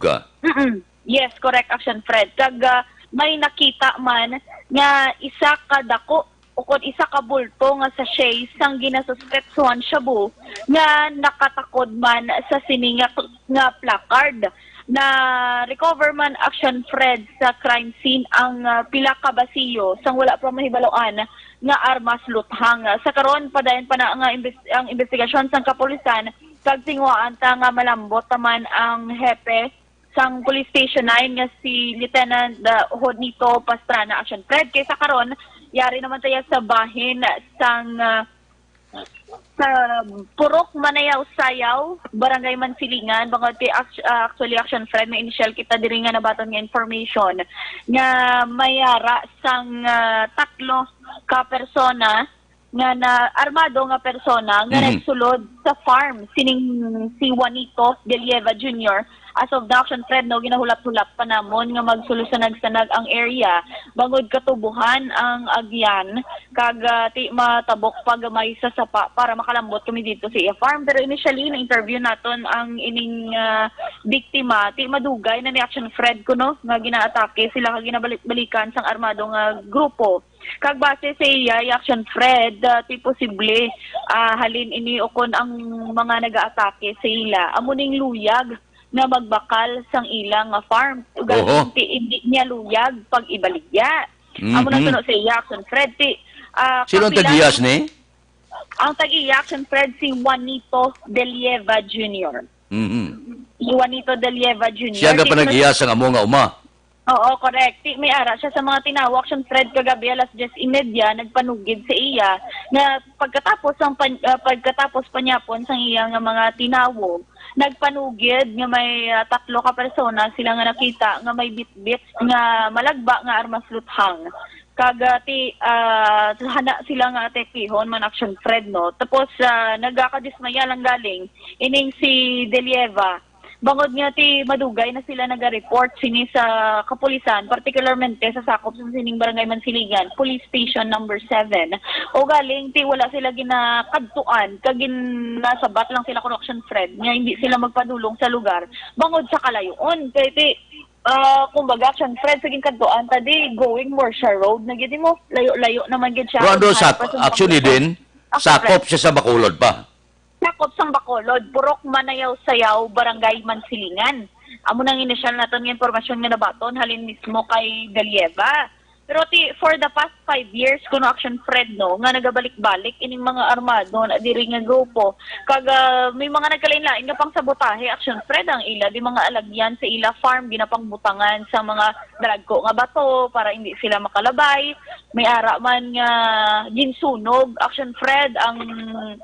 Mm-mm. Yes, correct, Action Fred. Kag, ah, may nakita man nga isa ka dako ukon isa ka bulto nga sachet sang ginasuspetsuhan shabu nga nakatakod man sa sini nga, nga placard. Na-recover man, Action Fred, sa crime scene ang, ah, pila ka basiyo sang wala pa mahibaluan nga armas luthang. Sa karon, padayon pa na nga imbes-, ang investigasyon sang kapulisan, kag tinguhaan ta nga malambot ta man ang hepe sang Police Station nine nga si Lieutenant, ah, Juanito Pastrana, Action Fred. Kay sa karon, yari naman tayo sa bahin sang, ah, sa Purok Manayaw-Sayaw, Barangay Mansilingan. Bangod kay act-, ah, actually, Action Fred, may initial kita diri nga nabaton nga information nga mayara sang, ah, tatlo ka persona nga na armado nga persona nga Mhm. nagsulod sa farm sining si Juanito Delieva Junior. As of the, Action Fred, no, ginahulap-hulap pa namon nga magsulosanag-sanag ang area bangod katubuhan ang agyan, kag, ah, ti matabok pa gamay sa sapa para makalambot kami dito sa iya farm. Pero initially, na-interview naton ang ining, ah, biktima. Ti madugay na ni, Action Fred, kuno nga ginaatake sila kag ginabalik-balikan sang armado nga grupo. Kag base sa iya, Action Fred, ah, ti posible, ah, halin ini ukon ang mga nagaatake sa ila amo ning luyag nga magbakal sang ila nga farm. Ugaling Oho. ti indi niya luyag pag-ibaligya. Amo na Mhm. suno sa iya, Action Fred, ti, ah, Sino ang kapilan tag-iyas ni? Ang tag-iya, Action Fred, si Juanito Delieva Junior. Mhm. Si Juanito Delieva Junior. Siya nga Ti pa nag-iya sang amo nga uma. Oo, correct. Ti may ara siya sa mga tinawo, Action Fred, kagabi alas diyes y media, nagpanugid sa iya nga pagkatapos ang pan-, ah, pagkatapos panyapon sang iya nga mga tinawo, nagpanugid nga may, ah, tatlo ka persona sila nga nakita nga may bitbit nga malagba nga armas luthang. Kag, ah, ti, ah, hana sila nga atekihon man, Action Fred, no? Tapos, ah, nagakadismaya lang galing ining si Delieva. Bangod nga ti madugay na sila naga-report sini sa kapulisan, particularmente sa sakop sa sining Barangay Mansilingan, Police Station number seven. O galing, ti wala sila ginakadtuan, kag ginasabat lang sila, Correction Fred, nga hindi sila magpadulong sa lugar bangod sa kalayoon. Kay ti, ah, kumbaga, Action Fred, sa ginkadtuan ta di, going Murcia Road na gid mo. Layo-layo naman gid siya. Pero ano High sa pa sa Action Eden, Action sakop Fred. siya sa Bacolod pa. Sakop sang Bacolod, Purok Manayaw-Sayaw, Barangay Mansilingan. Amo nang inisyal naton nga impormasyon nga nabaton halin mismo kay Delieva. Pero ti, for the past five years, kuno, Action Fred, no, nga nagabalik-balik ining mga armado na diri nga grupo. Kag, ah, may mga nagkalain-lain nga pangsabotahe, Action Fred, ang ila, di mga alagyan sa ila farm, ginapangbutangan sa mga dalagko nga bato para hindi sila makalabay. May ara man nga ginsunog, Action Fred, ang,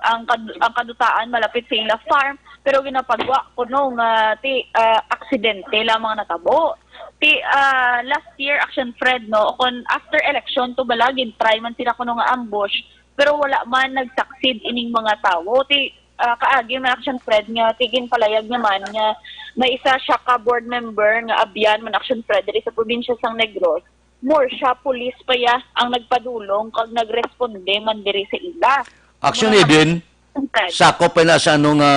ang kad-, ang kadutaan malapit sa ila farm, pero ginapagwa kuno nga ti, ah, aksidente lamang natabo. Ti, ah, last year, Action Fred, no, kon after election to bala, gin-try man sila kuno nga ambush, pero wala man nag-succeed ining mga tawo. Ti, ah, kaagi man, Action Fred, nga ti ginpalayag naman nga may isa siya ka board member nga abyan man, Action Fred, diri sa probinsya sang Negros. Murcia police pa ya ang nagpadulong kag nagresponde man diri sa ila. Action Muna Eden, Action Fred. sakop pa na sa ano nga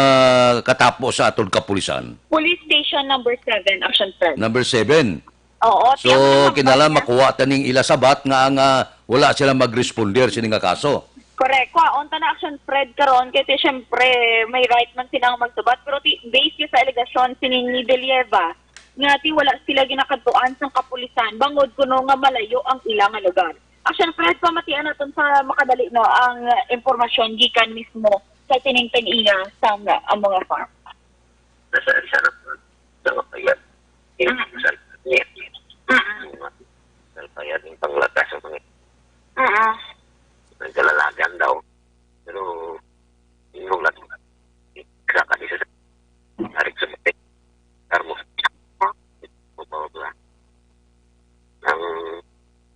katapo sa aton kapulisan? Police Station number seven, Action Fred. Number seven. Oo, So, tiyak naman kinala ba niya? makuha ta ning ila sabat nga, nga wala sila mag-responder sini nga kaso. Correct. Kwaon ta na, Action Fred, karon kay ti, syempre, may right man sila nga magsabat, pero ti, based sa alegasyon sini ni Delieva, nga ti wala sila ginakadtuan sang kapulisan bangod kuno nga malayo ang ila nga lugar. Action Fred, pamatian naton sa makadali, no, ang, uh, impormasyon gikan mismo sa sining tag-iya sang, ah, mga farm. Nasa, sa, sa mga bayad. Mm. Sa, Mm. Sa bayad, yung panglatas sa mga Mm. nagkalalagan daw. Pero, yung lang, sa kanila, narin sa mga karmo. Ang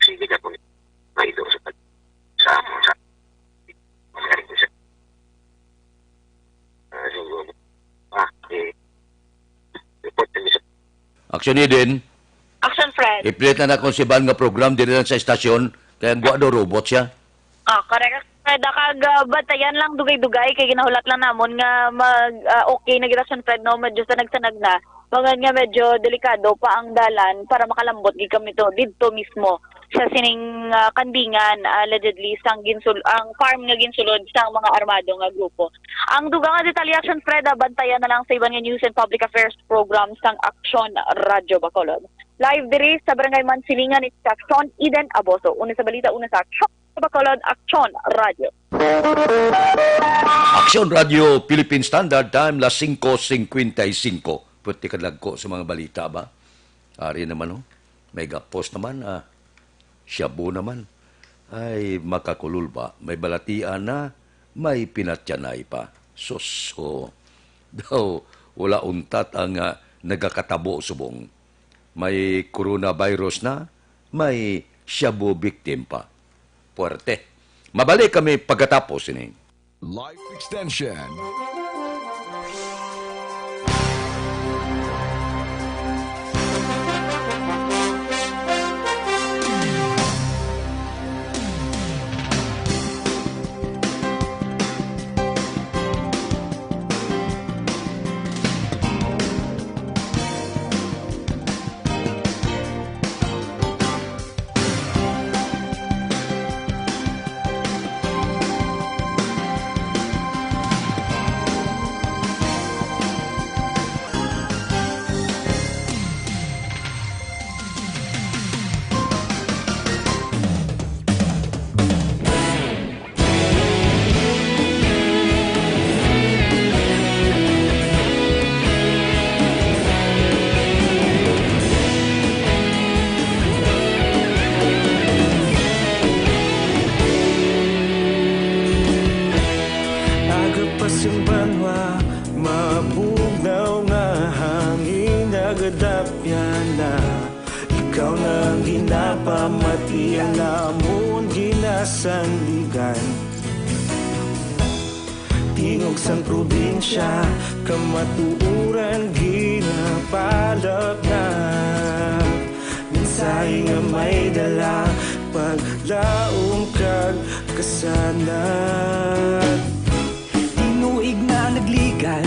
sige na po, may doon sa, sa, sa, Ah, so, ah, eh, report kami sa Action Eden, Action Fred. I-play na nakon si Van nga program diri lang sa estasyon, kay ang gwa daw robot siya. Ah, correct. Fred, ah, kag, ah, bantayan lang dugay-dugay kay ginahulat lang namon nga mag, ah, okay na gid, Action Fred, no? Medyo sanag-sanag na. Mangan nga medyo delikado pa ang dalan para makalambot gid kami to didto mismo sa sining, ah, kandingan, allegedly, sang ginsul-, ang farm nga ginsulod sang mga armado nga grupo. Ang dugang nga detalye, Action Fred, ah, bantayan na lang sa iban nga news and public affairs program sang Action Radyo Bacolod. Live diri sa Barangay Mansilingan, it's Action Eden Aboso. Una sa balita, una sa Action Bacolod, Action Radyo. Action Radio Philippine Standard Time, las singko singkwenta y singko. Pwerte kadagko sa mga balita ba? Ari naman, oh. May gapos naman, ah. Shabu naman. Ay, makakulol ba? May balatian na, may pinatyanay pa. Sus, oh. Daw, wala untat ang, ah, nagakatabo subong. May coronavirus na, may shabu victim pa. Puwerte. Mabalik kami pagkatapos ini. Life Extension. Aga pa sing banwa, mabugnaw nga hangin, nagadapyan na. Ikaw na ang ginapamati, ang amon ginasandigan. Tingog sang probinsya, kamatuoran ginapalapnap. Mensahe nga may dala, paglaom kag kasanag. Tinuig na nagligad,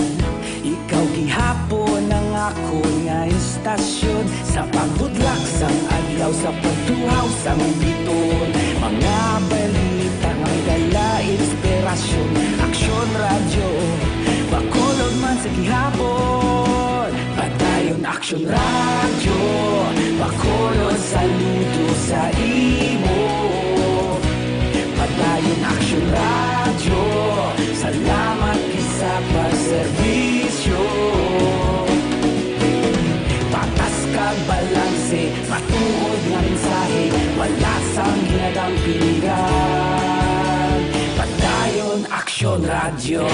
ikaw gihapon ang akon nga estasyon. Sa pagbudlak sang adlaw, sa pagtuhaw sang bituon, mga balita nga may dala inspirasyon. Aksyon Radyo, Bacolod man sa gihapon. Padayon Aksyon Radyo, Bacolod, saludo sa imo. Padayon Aksyon Radyo, salamat gid sa pagserbisyo. Patas kag balanse, matuod nga mensahe, wala sang ginadampingan. Padayon Aksyon Radyo.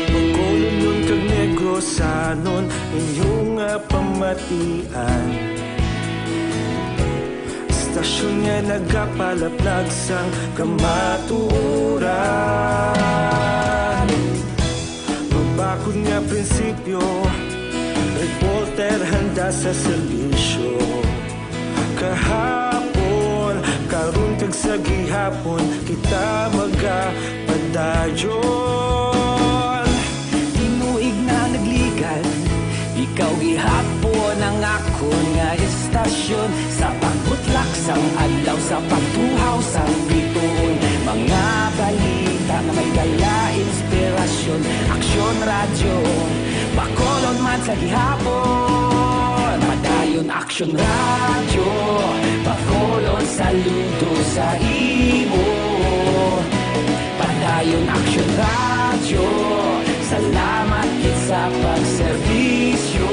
Bacolodnon kag Negrosanon, inyo nga pamatian. Estasyon nga nagapalaplag sang kamatuoran. Mabakod nga prinsipyo, reporter handa sa serbisyo. Kahapon, karon kag sa gihapon, kita magapadayon. Tinuig na nagligad, ikaw gihapon ang akon nga estasyon. Sa pagbutlak sang adlaw, sa pagtuhaw sang bituon, mga balita nga may dala inspirasyon. Aksyon Radyo, Bacolod man sa gihapon. Padayon Action Radio, Bacolod, saludo sa imo. Padayon Action Radio, salamat gid sa pagserbisyo.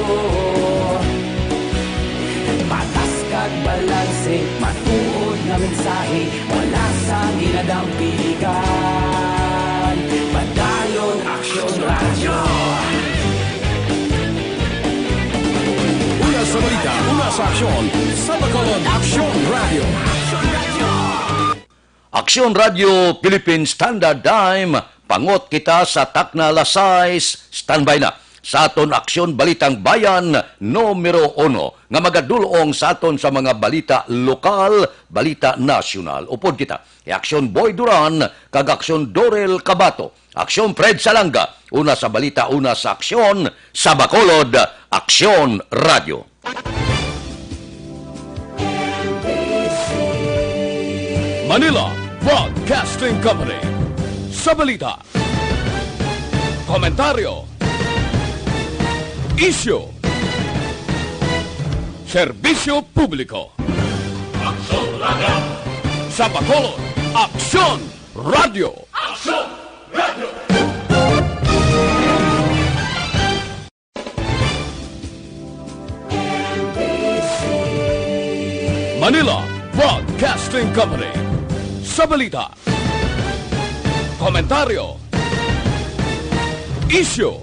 Patas kag balanse, matuod nga mensahe, wala sang ginadampigan. Padayon Action Radio. Una sa balita, una sa aksyon, sa Bacolod, Aksyon Radio. Aksyon Radio Philippine Standard Time, pangot kita sa takna alas sais, standby na sa aton Aksyon Balitang Bayan numero uno nga magadulong sa aton sa mga balita lokal, balita nasyonal. Upod kita, Aksyon Boy Duran kag Aksyon Dorel Cabato. Aksyon Fred Salanga, una sa balita, una sa aksyon, sa Bacolod, Aksyon Radio. Manila Broadcasting Company. Sa balita, komentaryo, isyu, serbisyo publiko. Aksyon Radio. Sa Bacolod, Aksyon Radio. Aksyon Radio. Manila Broadcasting Company. Sa balita, komentaryo, isyu,